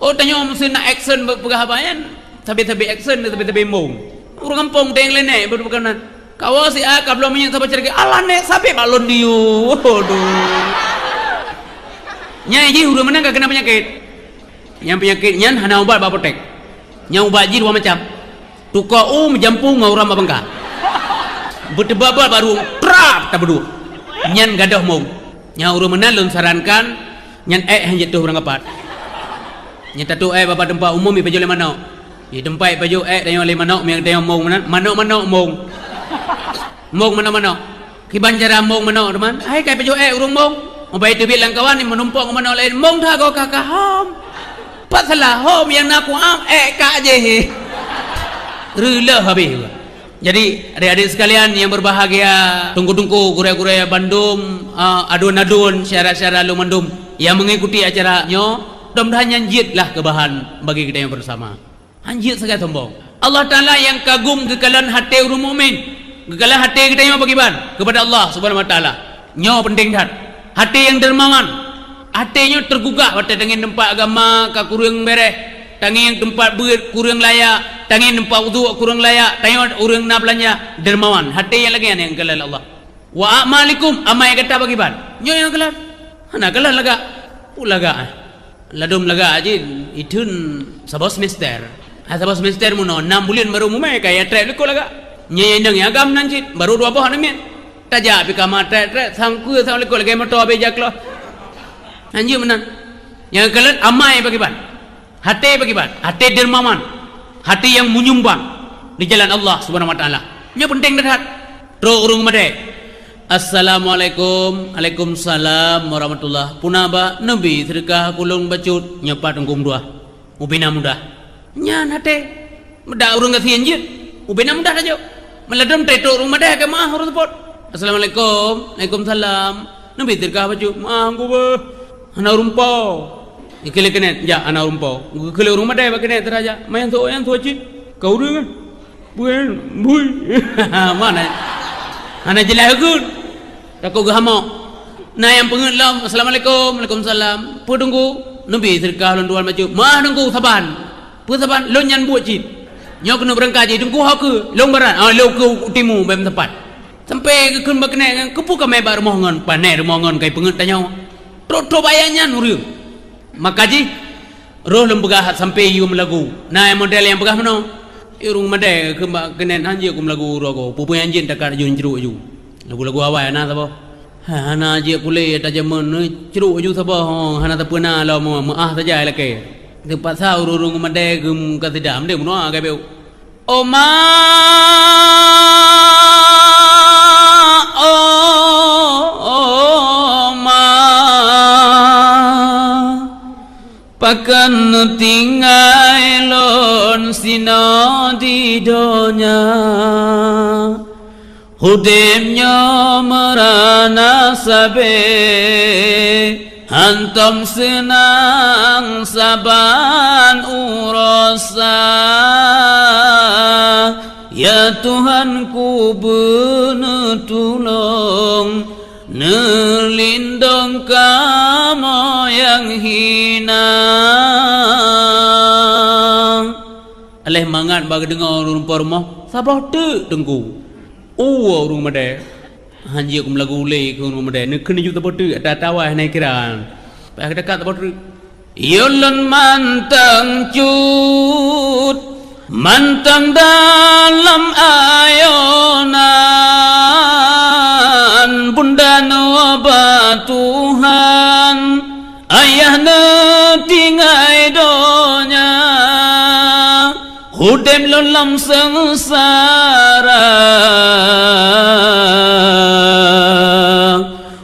Oh, tanyoe meuseu na action bak peugah haba nyan, sabe-sabe action, sabe-sabe embong. Ureueng gampông teueng lé nèk bak peugah nan. Kawoe si A ka bloe minyeuk saboh ceureukée, "Alah nèk, sabe bak lôn diyue." Aduh. Nyan jih ureueng meunan ka keuna peunyakét. Nyang peunyakét nyan hana ubat bak apotek. Nyang ubat jih dua macam. Tukoe u meujampu ngon uram bak bangka. Beuteubabat bak rueng, trap tabeuduek. Nyan gadôh mong. Nyang ureueng meunan lôn sarankan, nyan ék han jeuet tôh urang kapat. Nyan tatôh ék bak teumpat umum ipajoh lé manok. Di teumpat ipajoh ék tanyoe lé manok, meunyoe tanyoe mong meunan, manok-manok mong. Mong manok-manok. Kiban cara mong manok teuma? Hai ka ipajoh ék ureueng mong. Mubai teubiet lam kawan ni meunumpok ngon manok laén, mong that goe ka kahom. Pat salah hom nyang na kuam ék ka jih. Reuleuh habéh. Jadi, adik-adik sekalian yang berbahagia, teungku-teungku, gurée-gurée bandum, ah, aduen-aduen, syedara-syedara lôn mandum yang mengikuti acara nyoe, mudah-mudahan nyan jeuet lah keu bahan bagi geutanyoe bersama. Han jeuet sagai sombong. Allah Taala nyang kagum geukalon até ureueng mukmin. Geukalon até geutanyoe pakriban? Keupada Allah Subhanahu Wa Taala. Nyoe peunteng that. Até nyang dermawan. Até nyoe teugugah watée tangieng teumpat agama ka kureueng béréh, tangieng teumpat beuet kureueng layak, tangieng teumpat uduk kureueng layak, tanyoe ureueng na beulanja, dermawan. Até nyang lagée nyan nyang geukalon Allah. Wa a'malikum, amai gata pakriban? Nyoe nyang kalon. Hana kalon lagak. Peue lagak, eh? Ladôm lagak jih, itheun saboh semester. Ha, saboh semester meunoe, nam buleuen barô mumai, ka ya trép likot lagak. Nyoe nyang agam nan cit, barô dua boh aneuk miet. Tajak pih kama trép-trép, sangkue sang likot lagée moto abéh jak loh. Hanjeuet meunan. Nyang kalon amai pakriban? Até pakriban? Até dermawan, até nyang menyumbang di jalan Allah Subhanahu Wa Taala. Nyoe peunteng that-that. Trok ureueng meudeh. "Assalamualaikum." "Alaikumsalam warahmatullah." "Peue na, Bak?" "Neubi seudeukah keu lôn bacut." Nyoe pat teungku meutuah. Ubena mudah. Nyan até. Meudak ureueng gasien jeuet. Ubena mudah tajok. Meuladôm trép trok ureueng meudeh ka meu'ah ureueng seupôt. "Assalamualaikum." "Alaikumsalam." "Neubi seudeukah bacut." "Meu'ah, Teungku beuh." "Hana ureueng po." Geukheun lé keuneuk, "Jak, hana ureueng po." Geukheun lé ureueng meudeh bak keuneuk teuraja. "Manyang soe, nyang soe cit?" "Ka ureueng." "Bui, bui." Mana? Hana jeulaih geukheun. Takot geuhamok. Na nyang peungeuet lom, "Assalamualaikum." "Waalaikumsalam." "Peue Teungku?" "Neubi seudeukah lôn tuan bacut." "Meu'ah Teungku, saban." "Peue saban?" "Lôn nyan buet cit." "Nyoe keuneuk beurangkat jih." "Teungku ho keu?" "Lôn barat." "Ah, lôn keu timu, bèk meusapat." Sampoe geukheun bak keuneuk, "Keupeue kamoe bak rumoh ngon?" "Pane rumoh ngon, ka ipeungeuet tanyoe." Trok-trok bak ayah nyan ureueng. Maka jih, roh lôn peugah sampoe yue meulagu. Na model nyang peugah meunoe. Yue ureueng meudeh kheun bak keuneuk, "Han jeuet keu meulagu uroe ko. Peue-peue nyang jeuet takat aju, neucrok aju." Lagu-lagu awai na saboh. Ha, hana jeuet puléh tajameun, neucrok aju saboh, hana tapeuna lom, meu'ah saja lakée. Teupaksa ureueng-ureueng meudeh geumeukasidang, "Meunoe agak beu." "O ma, o, o ma, pakon tinggai lôn sinoe di donya. Udeb nyoe meurana sabe, hantom seunang saban uroe sa. Ya Tuhanku, beuneutulông, neulindong kamoe nyang hina." Aléh mangat bak geudeungoe ureueng po rumoh, saboh teuk Teungku. Uwoe ureueng meudeh. Han jeuet keu meulagu ulée keu ureueng meudeh. Neukheun ju saboh teuk, ata-ata awai hana kira. Payah geudekat saboh teuk. Yue lôn mantong cut, mantong dalam ayonan, bunda nyoe bak Tuhan. Udeb lôn lam seungsara,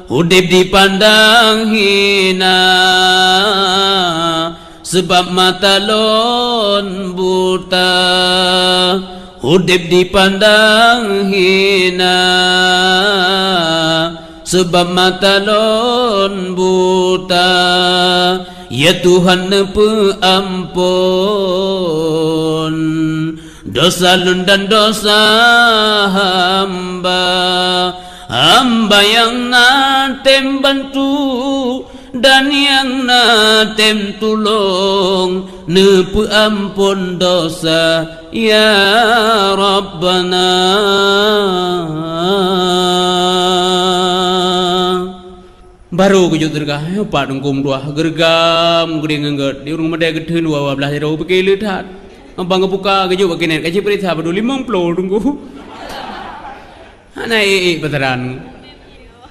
udeb dipandang hina, sabab mata lôn buta. Udeb dipandang hina, sabab mata lôn buta. Ya Tuhan, neupeu ampôn dosa lôn dan dosa hamba. Hamba nyang na tem bantu dan nyang na tem tulông, neupeu ampôn dosa, ya Rabbana. Barô geujok teureugah, pat teungku meutuah, geureugam geudeh ngon gét, di ureuëng meudeh geutheun dua blaih jaroe, pike le that. Abang geubuka geujok bak keuneuk, ka jipeuriksa padub limong ploh teungku. Hana ék-ék peusaran.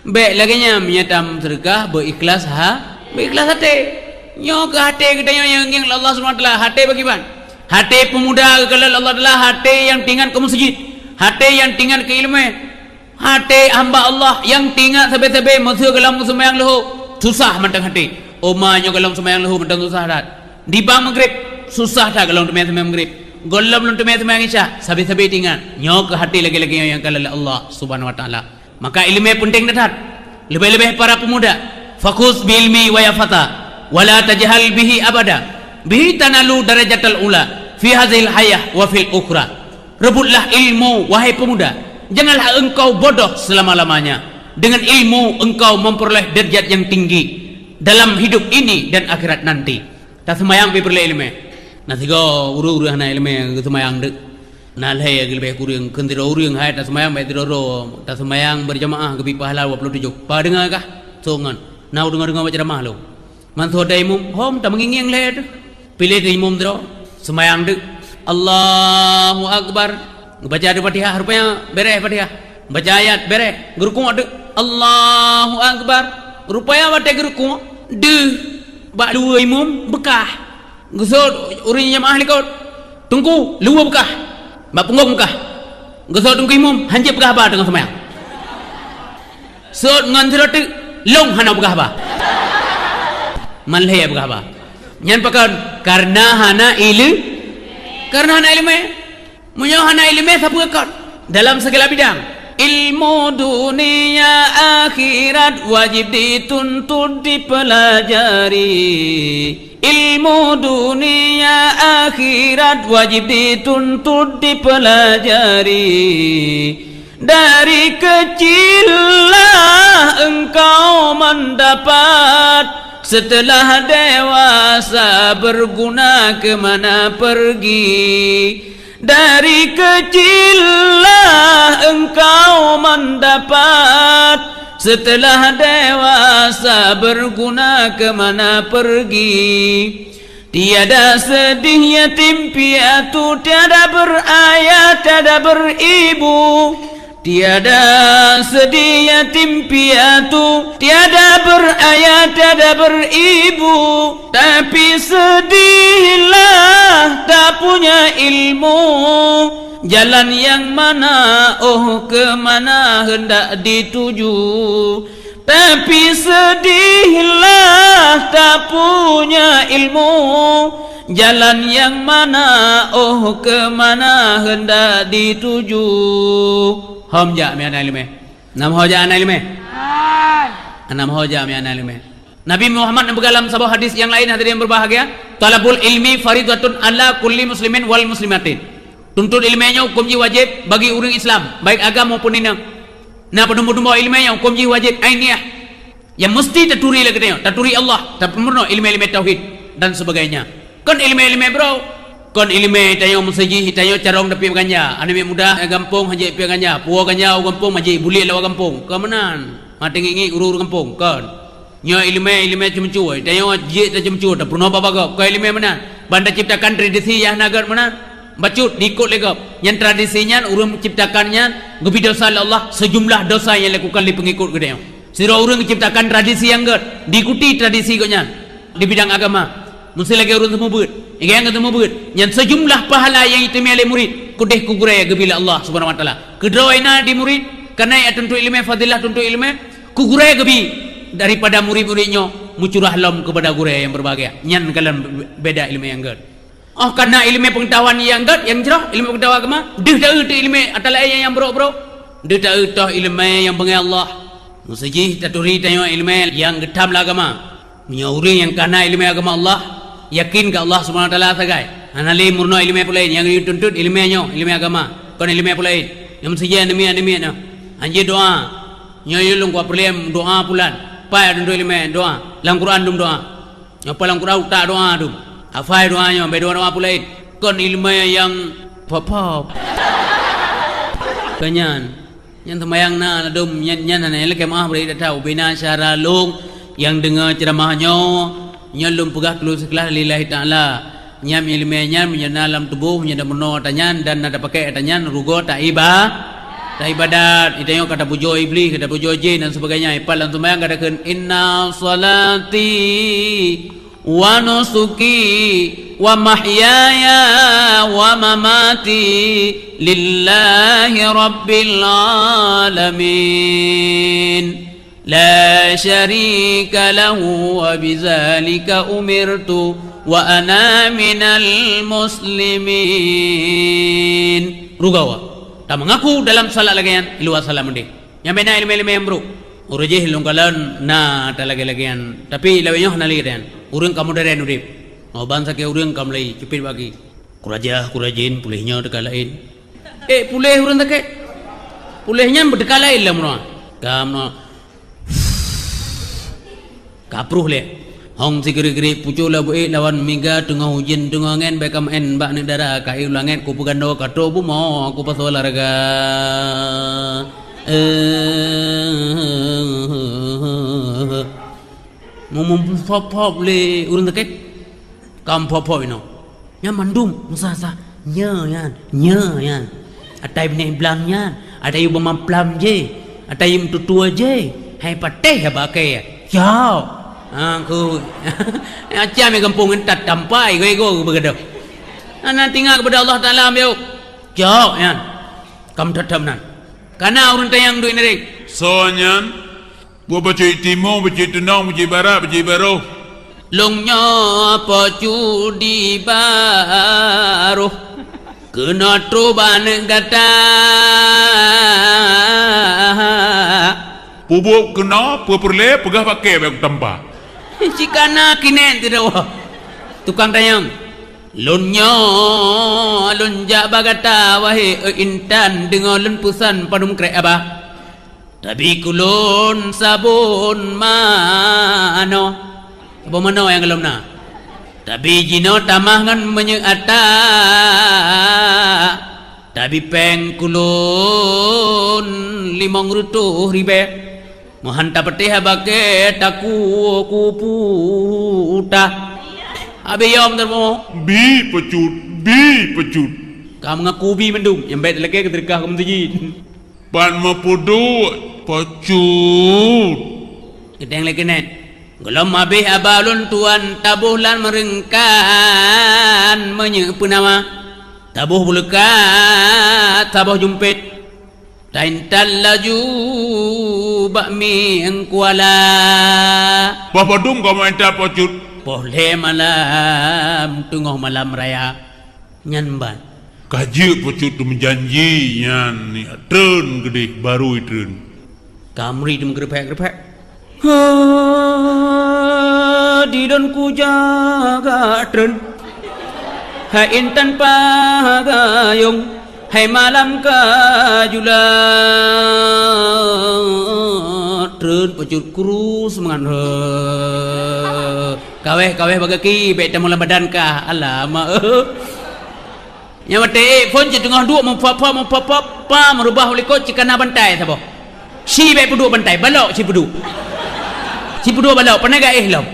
Bék lagée nyan, meunyoe tam seudeukah, beuikhlas ha, beuikhlas até. Nyoe keuh até geutanyoe nyang ngieng lé Allah Subhanahu wa Taala, até pakriban? Até peumuda geukalon lé Allah Taala, até nyang teuingat keu meuseujid, até nyang teuingat keu iéleumé, até hamba Allah nyang teuingat sabe-sabe meuseu gohlom seumayang leuhô, susah mantong até. Oma nyoe gohlom seumayang leuhô mantong susah that. Dibang Maghrib, susah that gohlom teumé seumayang Maghrib. Gohlom lôn teumé seumayang Isya, sabe-sabe teuingat. Nyoe keuh até lagée-lagée nyoe nyang kalon lé Allah Subhanahu wa Taala. Maka iéleumé peunteng that-that. Leubeh-leubeh para peumuda. Fakhuz bi ilmi wa ya fata, wa la tajhal bihi abada. Bihi tanalu darajatal ula fi hadzihil hayah wa fil ukhra. Rebutlah ilmu, wahai pemuda. Janganlah engkau bodoh selama-lamanya. Dengan ilmu engkau memperoleh derajat yang tinggi dalam hidup ini dan akhirat nanti. Taseumayang pih peureulée iéleumé. Na sigoe ureuëng-ureuëng hana iéleumé geuseumayang deuk. Na lhée geuleubeh kureueng, kheun sidroe ureuëng hai taseumayang bék sidroe-droe, taseumayang beurjamaah geubri pahala dua ploh tujoh. Padeungoe kah? Soe ngon? Na deungoe-deungoe bak ceuramah lom. Mansoe dai imum, hom tameungieng-ngieng lhée teuh. Piléh dai imum sidroe, seumayang deuk. Allahu Akbar. Geubaca dua Fatihah, rupanya béréh Fatihah. Baca ayat, béréh. Geurukuk deuk. Allahu Akbar. Rupanya watée geurukuk, deuh bak luweue imum beukah. Geusot ureuëng jamaah likot. Teungku, luweue beukah. Bak punggong beukah. Geusot teungku imum, hanjeuet peugah haba teungoh seumayang. Sot ngon sidroe teuk, lông hana peugah haba. Man lhée peugah haba. Nyan pakon? Kareuna hana ileu-, kareuna hana iéleumé. Meunyoe hana iéleumé, sapeue kon? Dalam segala bidang. Ilmu dunia akhirat wajib dituntut dipeulajari. Ilmu dunia akhirat wajib dituntut dipeulajari. Dari kecillah engkau mendapat, setelah dewasa berguna ke mana pergi. Dari kecillah engkau mendapat, setelah dewasa berguna ke mana pergi. Tiada sedih yatim piatu, tiada berayah, tiada beribu. Tiada sedih yatim piatu, tiada berayah, tiada beribu. Tapi sedihlah tak punya ilmu, jalan yang mana, oh, ke mana hendak dituju. Tapi sedihlah tak punya ilmu, jalan yang mana, oh, ke mana hendak dituju. Hom jak mi hana iéleumé. Nam ho jak hana iéleumé. Nam ho jak mi hana iéleumé. Nabi Muhammad neupeugah lam saboh hadis nyang laén, hadirin berbahagia, "Thalabul ilmi faridatun ala kulli muslimin wal muslimatin." Tuntut iéleumé nyoe huköm jih wajéb bagi ureuëng Islam, baik agam maupun inong. Na peudumo-dumo iéleumé nyoe huköm jih wajéb ainiah. Nyang meusti taturi lé geutanyoe, taturi Allah, tapeumeurunoe iéleumé-iéleumé tauhid dan sebagainya. Kon iéleumé-iéleumé brôk, kon iéleumé tanyoe meuseujih, tanyoe carông tapiep ganja, aneuk miet muda gampông hanjeuet piep ganja, puwoe ganja u gampông, hanjeuet buliek lawak gampông. Kon meunan, maté ngiek-ngiek ureuëng-ureuëng gampông, kon. Nyoe iéleumé, iéleumé ceumeucue, tanyoe jeuet taceumeucue, tapeurunoe bak-bak gob, kon iéleumé meunan. Ban taciptakan tradisi nyang hana gét meunan, bacut diikot lé gob. Nyan tradisi nyan, ureuëng meuciptakan nyan geubri desya lé Allah, seujumlah desya nyang lakukan lé peungikot geutanyoe. Sidroe ureuëng geuciptakan tradisi nyang gét, diikuti tradisi gobnyan di bidang agama, meusé lagée ureuëng seumeubeuet. Nyang ka teumeubeut, nyan seujumlah pahala nyang jiteumé lé murit, keudeh keu gurée geubi lé Allah Subhanahu wa Taala. Keudroe na di murit, kana ya tuntut ileumé, fadilah tuntut ileumé, keu gurée geubi daripada murit-murit nyoe meucurah lom keupada gurée nyang berbahagia. Nyan kalon beda ileumé nyang gét. Oh, kana ileumé peungetahuan nyang gét, nyang jroh, ileumé peungetahuan agama, deuh taeu teu ileumé ata laén nyang brok-brok. Deuh taeu toh ileumé nyang beungéh Allah. Meuseujih taturi tanyoe ileumé nyang geutam lé agama. Meunyoe ureuëng nyang kana ileumé agama Allah, yakin keu Allah Subhanahu wa Taala sagai. Hana lé meurunoe ileumé peulaén, nyang jituntut ileumé nyoe, ileumé agama, kon ileumé peulaén. Nyang meuseujih aneuk miet-aneuk miet nyoe. Hanjeuet doa. Nyoe yue lôn kuat peureulée doa pulan. Pai tuntut ileumé doa. Lam Quran dum doa. Nyoe palang kurau tak doa tu. Hafai doa nyoe, bèk doa-doa peulaén. Kon ileumé nyang pop-pop. Keunyan. Nyan seumayang na ladôm nyan, nyan hana lakèe meu'ah bri that that. Ubena syedara lôn nyang deungö ceuramah nyoe, nyoe lôn peugah keu lôn sikeulah lillahi ta'ala. Nyan ileumé nyan meunyoe na lam tuboh, meunyoe na meunoe ata nyan dan na tapakèk ata nyan, rugoe taiba-, taibadat. Ita nyoe ka tapujoe Iblih, ka tapujoe jén dan sebagainya. Ipat lam seumayang ka takheun, "Inna shalati wa nusuki wa mahyaya wa mamati lillahi rabbil alamin. La syarika lahu wa bidzalika umirtu wa ana minal muslimin." Rugoe. Tameungaku dalam salat lagèe nyan, luwa salat meudeh. Nyang bèk na ileumé-ileumé nyang brok. Ureuëng jih lôn kalon na ata lagèe-lagèe nyan, tapi lawét nyoe hana lé nyan. Ureuëng ka modern udép. Ngon ban sakét ureuëng ka mulai cupet bak gaki. Kurajah, kurajin, puléh nyoe teuka laén. Eh, puléh ureuëng sakét. Puléh nyan beuteuka laén lam ruang. Ka meunoe. Ka pruh lé. Hong sigri-gri pucôh labu ék lawan miga teungoh ujeuen teungoh angén bèk ka meu'en bak neuk dara ka ék u langét ku peugandoe ka trôh bumoe ku pasoe larga. Eh. Meuphop-phop lé ureuëng sakét. Ka meuphop-phop inoe. Nyan mandum meusa-sa. Nyoe nyan, nyoe nyan. Ata binéh blang nyan, ata yue beumaplam jih, ata yue meututoe jih. Hai patéh haba kèe. Cok. Ha, ku. Macam nyang gampông ngon tat tampai, go-go beugadôh. Hana tinggai keupada Allah Taala, ambiu. Cok nyan. Ka meuthot-thot nan. Kana ureuëng tanyong duek nirek. Soe nyan? Buet bacut timu, bacut tunong, bacut barat, bacut baroh. Lôn nyoe Po Cut di baroh. Keunoe trôh bak aneuk gata. Peubuet keunoe, peue peureulée, peugah bak kèe bèk tampa. Cikana kinék teudawa. Tukang tanyong. Lôn nyoe, lôn jak bak gata, wahé intan, deungoe lôn peusan padum krek haba. Tabi keu lôn sabon manoe. Sabon manoe nyang gohlom na. Tabi jinoe tamah ngon meunyeuk ata. Tabi péng keu lôn limong reutôh ribèe. Meuhan tapatéh haba kèe taku kuputa. Abéh yom teumo. Bi pecut, bi pecut. Ka meungaku bi mandum, nyang bèk talakèe keuteureukah keu meuseujid. Ban meupeuduek Po Cut. Geuteng lé keunan. Gohlom abéh haba lôn tuan taboh lam reungkan meunyeuk peunawa. Taboh beuleukat, taboh jumpét. Taintat laju bak mieng kuala. Poh padum kamoe intat Po Cut? Poh lhèe malam, teungoh malam raya. Nyan ban. Ka jeuet Po Cut teumeujanji nyan treun keudeh, barô treun. Ka meuri teumeugeureuphèk-geureuphèk. Ha, di lôn kujaga treun. Hai intan pagayong, hai malam ka jula. Treun Po Cut kru seumangat. He. Kaweh-kaweh bagaki, bèk tamong lam badan kah. Alamak. Nyan watèe ék phôn cit teungoh duek meuphop-phop, meuphop-phop, pam reubah u likot cit kana bantai saboh. Si bèk peuduek bantai, balok si peuduek. Si peuduek balok, pane gaéh lom.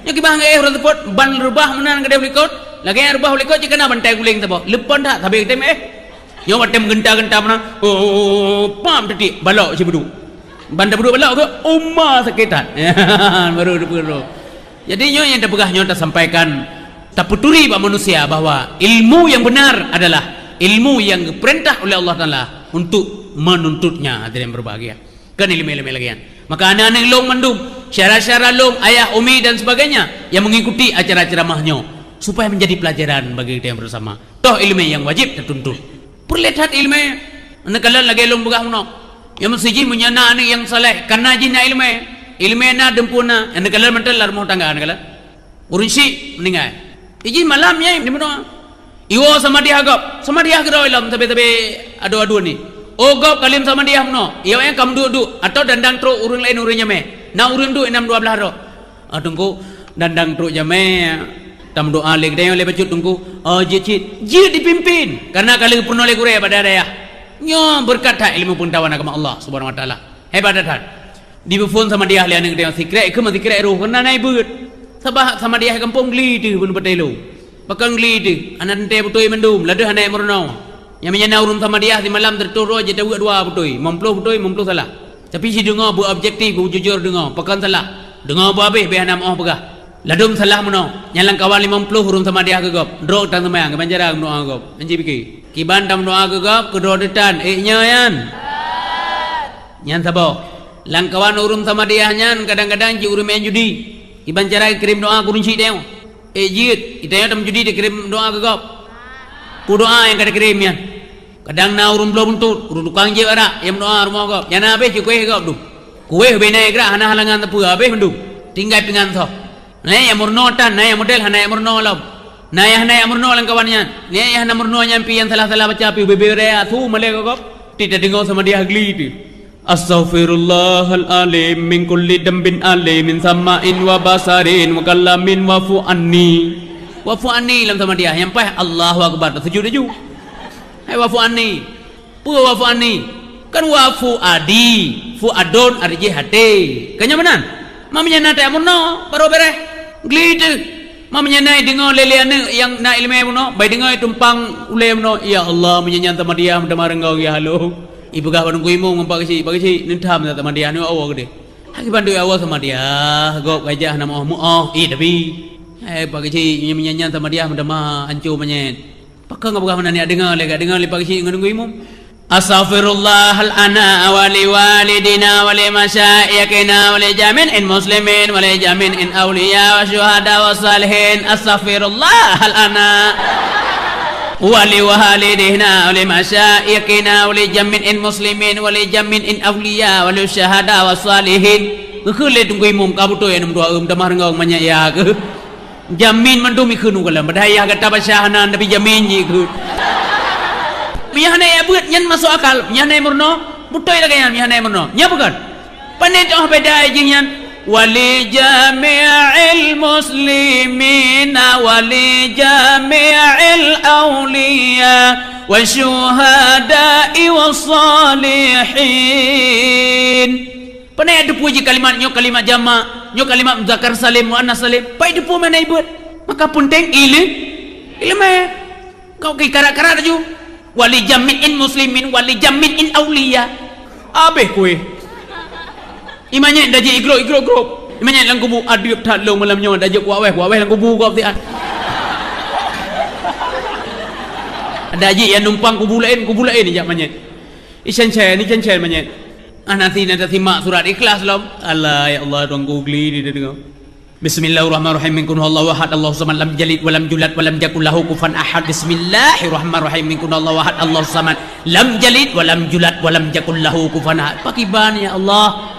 Nyoe kiban gaéh ureueng seupôt, ban reubah meunan gadôh u likot, lagèe nyan reubah u likot cit kana bantai guléng saboh. Leupon that sabe geutem éh. Nyoe watèe meugeunta-geunta meunan, oh, pam teutik, balok si peuduek. Ban tapeuduek balok keu, uma sakét that. Baru tapeuduek. Jadi nyoe nyang tapeugah nyoe tasampaikan Tapeuturi bak manusia bahwa ilmu yang benar adalah ilmu yang geupeurintah oleh Allah Taala untuk menuntutnya, hadirin berbahagia. Kan ilmu-ilmu lagée nyan. Maka aneuk-aneuk lôn mandum, syedara-syedara lôn, ayah, umi dan sebagainya yang mengikuti acara ceramah nyoe, supaya menjadi pelajaran bagi kita yang bersama. Toh ilmu yang wajib tatuntut. Peureulée that ilmu. Aneuk kalon lagée lôn peugah meunoe. Nyang meusti jih meunyoe na aneuk nyang saleh, kana jih na ilmu. Ilmu na, deungon na, aneuk kalon mantong lam rumoh tangga aneuk kalon. Ureuëng syiek meuninggai. Ijih malam nyai di meunoe. Iwoe samadiah gob, samadiah keudroe lom sabe-sabe adu-adu ni. Oh gob kalem samadiah meunoe, iwoe nyang ka meuduek-duek atau dandang trok ureuëng laén ureuëng jamé. Na ureuëng duek inong dua blaih droe. Ah, Teungku, dandang trok jamé, tameudoa lé geutanyoe lé bacut Teungku. Oh, jeuet cit, jeuet dipimpin. Karena ka lheueh peurunoe lé gurée bak dayah-dayah. Nyoe beureukat that ilmu peungeutahuan agama Allah Subhanahu Wa Taala. Hebat that. Dipeuphon samadiah lé aneuk geutanyoe sikrek, keu meusikrek roh keunan na ibeuet. Sabab samadiah gampông gli teuh bun peutelo. Pakon gli teuh, hana teuntée beutôi mandum, ladeuh hana meurunoe. Nyang meunyan na ureuëng samadiah simalam teureutôh droe jitaweuek dua beutôi, limong ploh beutôi, limong ploh salah. Tapi sideungoe beu objektif, beu jujur deungoe, pakon salah. Deungoe beu habéh, béh hana meuoh peugah. Ladôm salah meunoe, nyang lam kawan limong ploh ureuëng samadiah keu gob, droe tan seumayang, kiban cara meudoa keu gob. Hanci pike. Kiban tameudoa keu gob, keu droe teutan, ék nyoe nyan. Nyan saboh. Lam kawan ureuëng samadiah nyan kadang-kadang jeuet ureuëng main judi. Kiban cara kirém doa keu ureuëng syiek tanyoe. Ék jeuet, geutanyoe tameu judi takirém doa keu gob. Peue doa nyang ka takirém nyan? Kadang na ureuëng bloe buntut, ureuëng tukang jieb arak, nyang meudoa rumoh gob. Nyang na habéh cit kueh gob dum. Kueh bina gerak hana halangan sapeue, habéh mandum. Tinggai pingan soh. Na nyang meurunoe tan, na nyang model hana nyang meurunoe lom. Na nyang hana nyang meurunoe lam kawan nyan. Na nyang hana meurunoe nyan pih nyang salah-salah baca pih ubé-bé raya su malée gob. Ti tadeungoe samadiah gli teuh. Astaghfirullahal azim min kulli dambin alimin sama'in wa basarin wa kalamin wa'fu anni. Wa'fu anni lam samadiah, nyang paih Allahu Akbar, tasujud laju. Hai wa'fu anni. Peue wa'fu anni? Kan wa'fu adi, fu'adon arti jih até. Kan nyan meunan? Ma meunyan na tajak meurunoe, barô béréh. Gli teuh. Ma meunyan na deungoe lé-lé aneuk nyang na iéleumé meurunoe, bai deungoe tumpang ulée meurunoe, "Ya Allah, meunyan nyan samadiah meutamah reunggong ya Allah." Ipeugah bak Teungku Imum ngon Pak Geuchik, "Pak Geuchik, neutam that samadiah nyoe awoe keudeh." Haki bantu ya Allah samadiah, gob gajah na meuoh-meuoh, ih tapi. Hai Pak Geuchik, meunyan nyan samadiah meutamah ancô manyét. Pakon ka peugah meunan, nyak deungoe lé, ka deungoe lé Pak Geuchik ngon Teungku Imum. Astaghfirullahal ana wa li walidina wa li masyayikhina wa li jami'il muslimin wa li jami'il auliya wa syuhada wa salihin. Astaghfirullahal ana wa li walidina wa li masyayikhina wa li jami'il muslimin wa li jami'il auliya wa li syuhada wa salihin. Geukheun lé Teungku Imum ka beutôi aneuk meutuah, "Em, tamah reunggong manyét ya keuh." Jamin mandum ikheun u gohlom. Padahai yah gata baca hana, tapi jamin jih ikheun. Meunyo hana yah beuet, nyan masuk akal. Meunyo hana meurunoe, beutôi lagée nyan, meunyo hana meurunoe. Nyan peue kon? Pane teuh beda jih nyan. Wa li jami'il muslimina wa li jami'il auliya wa syuhada'i wa salihin. Pane teupeue jih kalimat nyoe, kalimat jamak, nyoe kalimat muzakkar salim, muannas salim. Pai teupeue makna ibeuet. Maka peunteng ile-, ileumé. Kau ki karat-karat laju. Wa li jami'in muslimin, wa li jami'in auliya. Abéh kueh. Imanyét dajik igrop-igrop-grop. Imanyét lam kubu, "Adeueb that lôn malam nyoe, dajik kuawéh, kuawéh lam kubu gob siat." Dajik nyang numpang kubu laén, kubu laén ijak manyét. Ican-can, ican-can manyét. Hana si na tasimak surat Ikhlas lom. Allah, ya Allah, tuan gugli di deungoe. Bismillahirrahmanirrahim. Min kun huwallahu ahad, Allahu samad, lam yalid wa lam yulad wa lam yakul lahu kufuwan ahad. Bismillahirrahmanirrahim. Min kun huwallahu ahad, Allahu samad, lam yalid wa lam yulad wa lam yakul lahu kufuwan ahad. Pakiban ya Allah.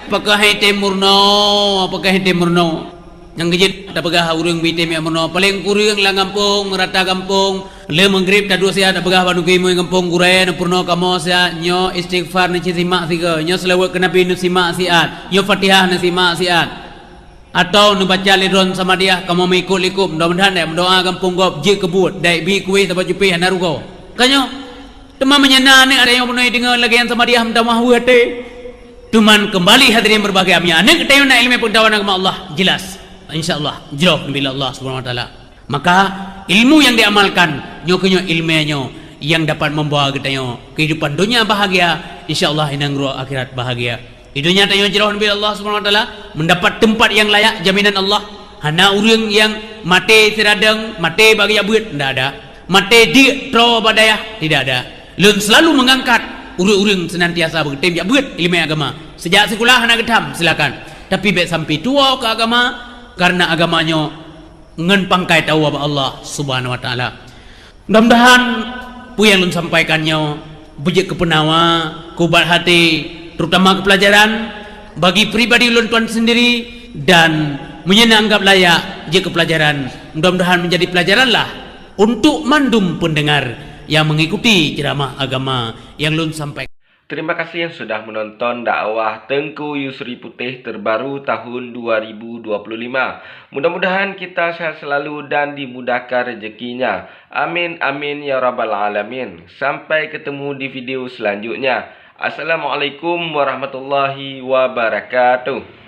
Pakah hai tem meurunoe, pakah hai tem meurunoe. Nyang keujeuet tapeugah ureuëng bi tem meurunoe, paleng kureueng lam gampông, rata gampông. Lheueh meugrib taduek siat tapeugah bak nukui mui gampông gurée neupeurunoe kamoe siat, nyoe istighfar neusimak sigoe, nyoe seulaweuet keu Nabi neusimak siat, nyoe Fatihah neusimak siat. Atawa neubaca lé droe samadiah kamoe meuikot-ikot, mudah-mudahan dek meudoa gampông gob jeuet keu buet, dek bi kueh saboh cupéh hana rugoe. Ka nyoe, teuma meunyoe na aneuk ada nyang peunoh deungoe lagée nyan samadiah meutamah weueh até. Teuma keumbali hadirin berbahagia, meunyoe aneuk geutanyoe na iéleumé peungeutahuan agama Allah, jelas, insya Allah, jroh neubila Allah Subhanahu Wa Taala. Maka, ilmu nyang diamalkan, nyoe keuh nyoe iéleumé nyoe nyang dapat membawa geutanyoe keuhidupan donya bahagia, insya Allah inong rot akhirat bahagia. Di donya tanyoe jroh neubila Allah Subhanahu Wa Taala, mendapat teumpat nyang layak, jaminan Allah. Hana ureuëng nyang maté siradeueng, maté bak jak beuet, ndak ada. Maté diek troe bak dayah, tidak ada. Lôn selalu mengangkat ureuëng-ureuëng senantiasa beutem jak beuet ileumé agama. Sejak sikula hana geutham, silakan. Tapi bék sampai tuwoe keu agama, karena agama nyoe ngon pangkai tawoe bak Allah Subhanahu Wa Taala. Mudah-mudahan peue nyang lôn sampaikan nyoe beujeuet keu peunawa, keu ubat até, terutama keu pelajaran bagi pribadi ulôn tuan sendiri, dan meunyoe na anggap layak jeuet keu pelajaran, mudah-mudahan menjadi pelajaranlah untuk mandum pendengar yang mengikuti ceramah agama yang lôn sampaikan. Terima kasih yang sudah menonton dakwah Teungku Yusri Putih terbaru tahun dua ribu dua puluh lima. Mudah-mudahan kita sehat selalu dan dimudahkan rezekinya. Amin, amin, ya rabbal alamin. Sampai ketemu di video selanjutnya. Assalamualaikum warahmatullahi wabarakatuh.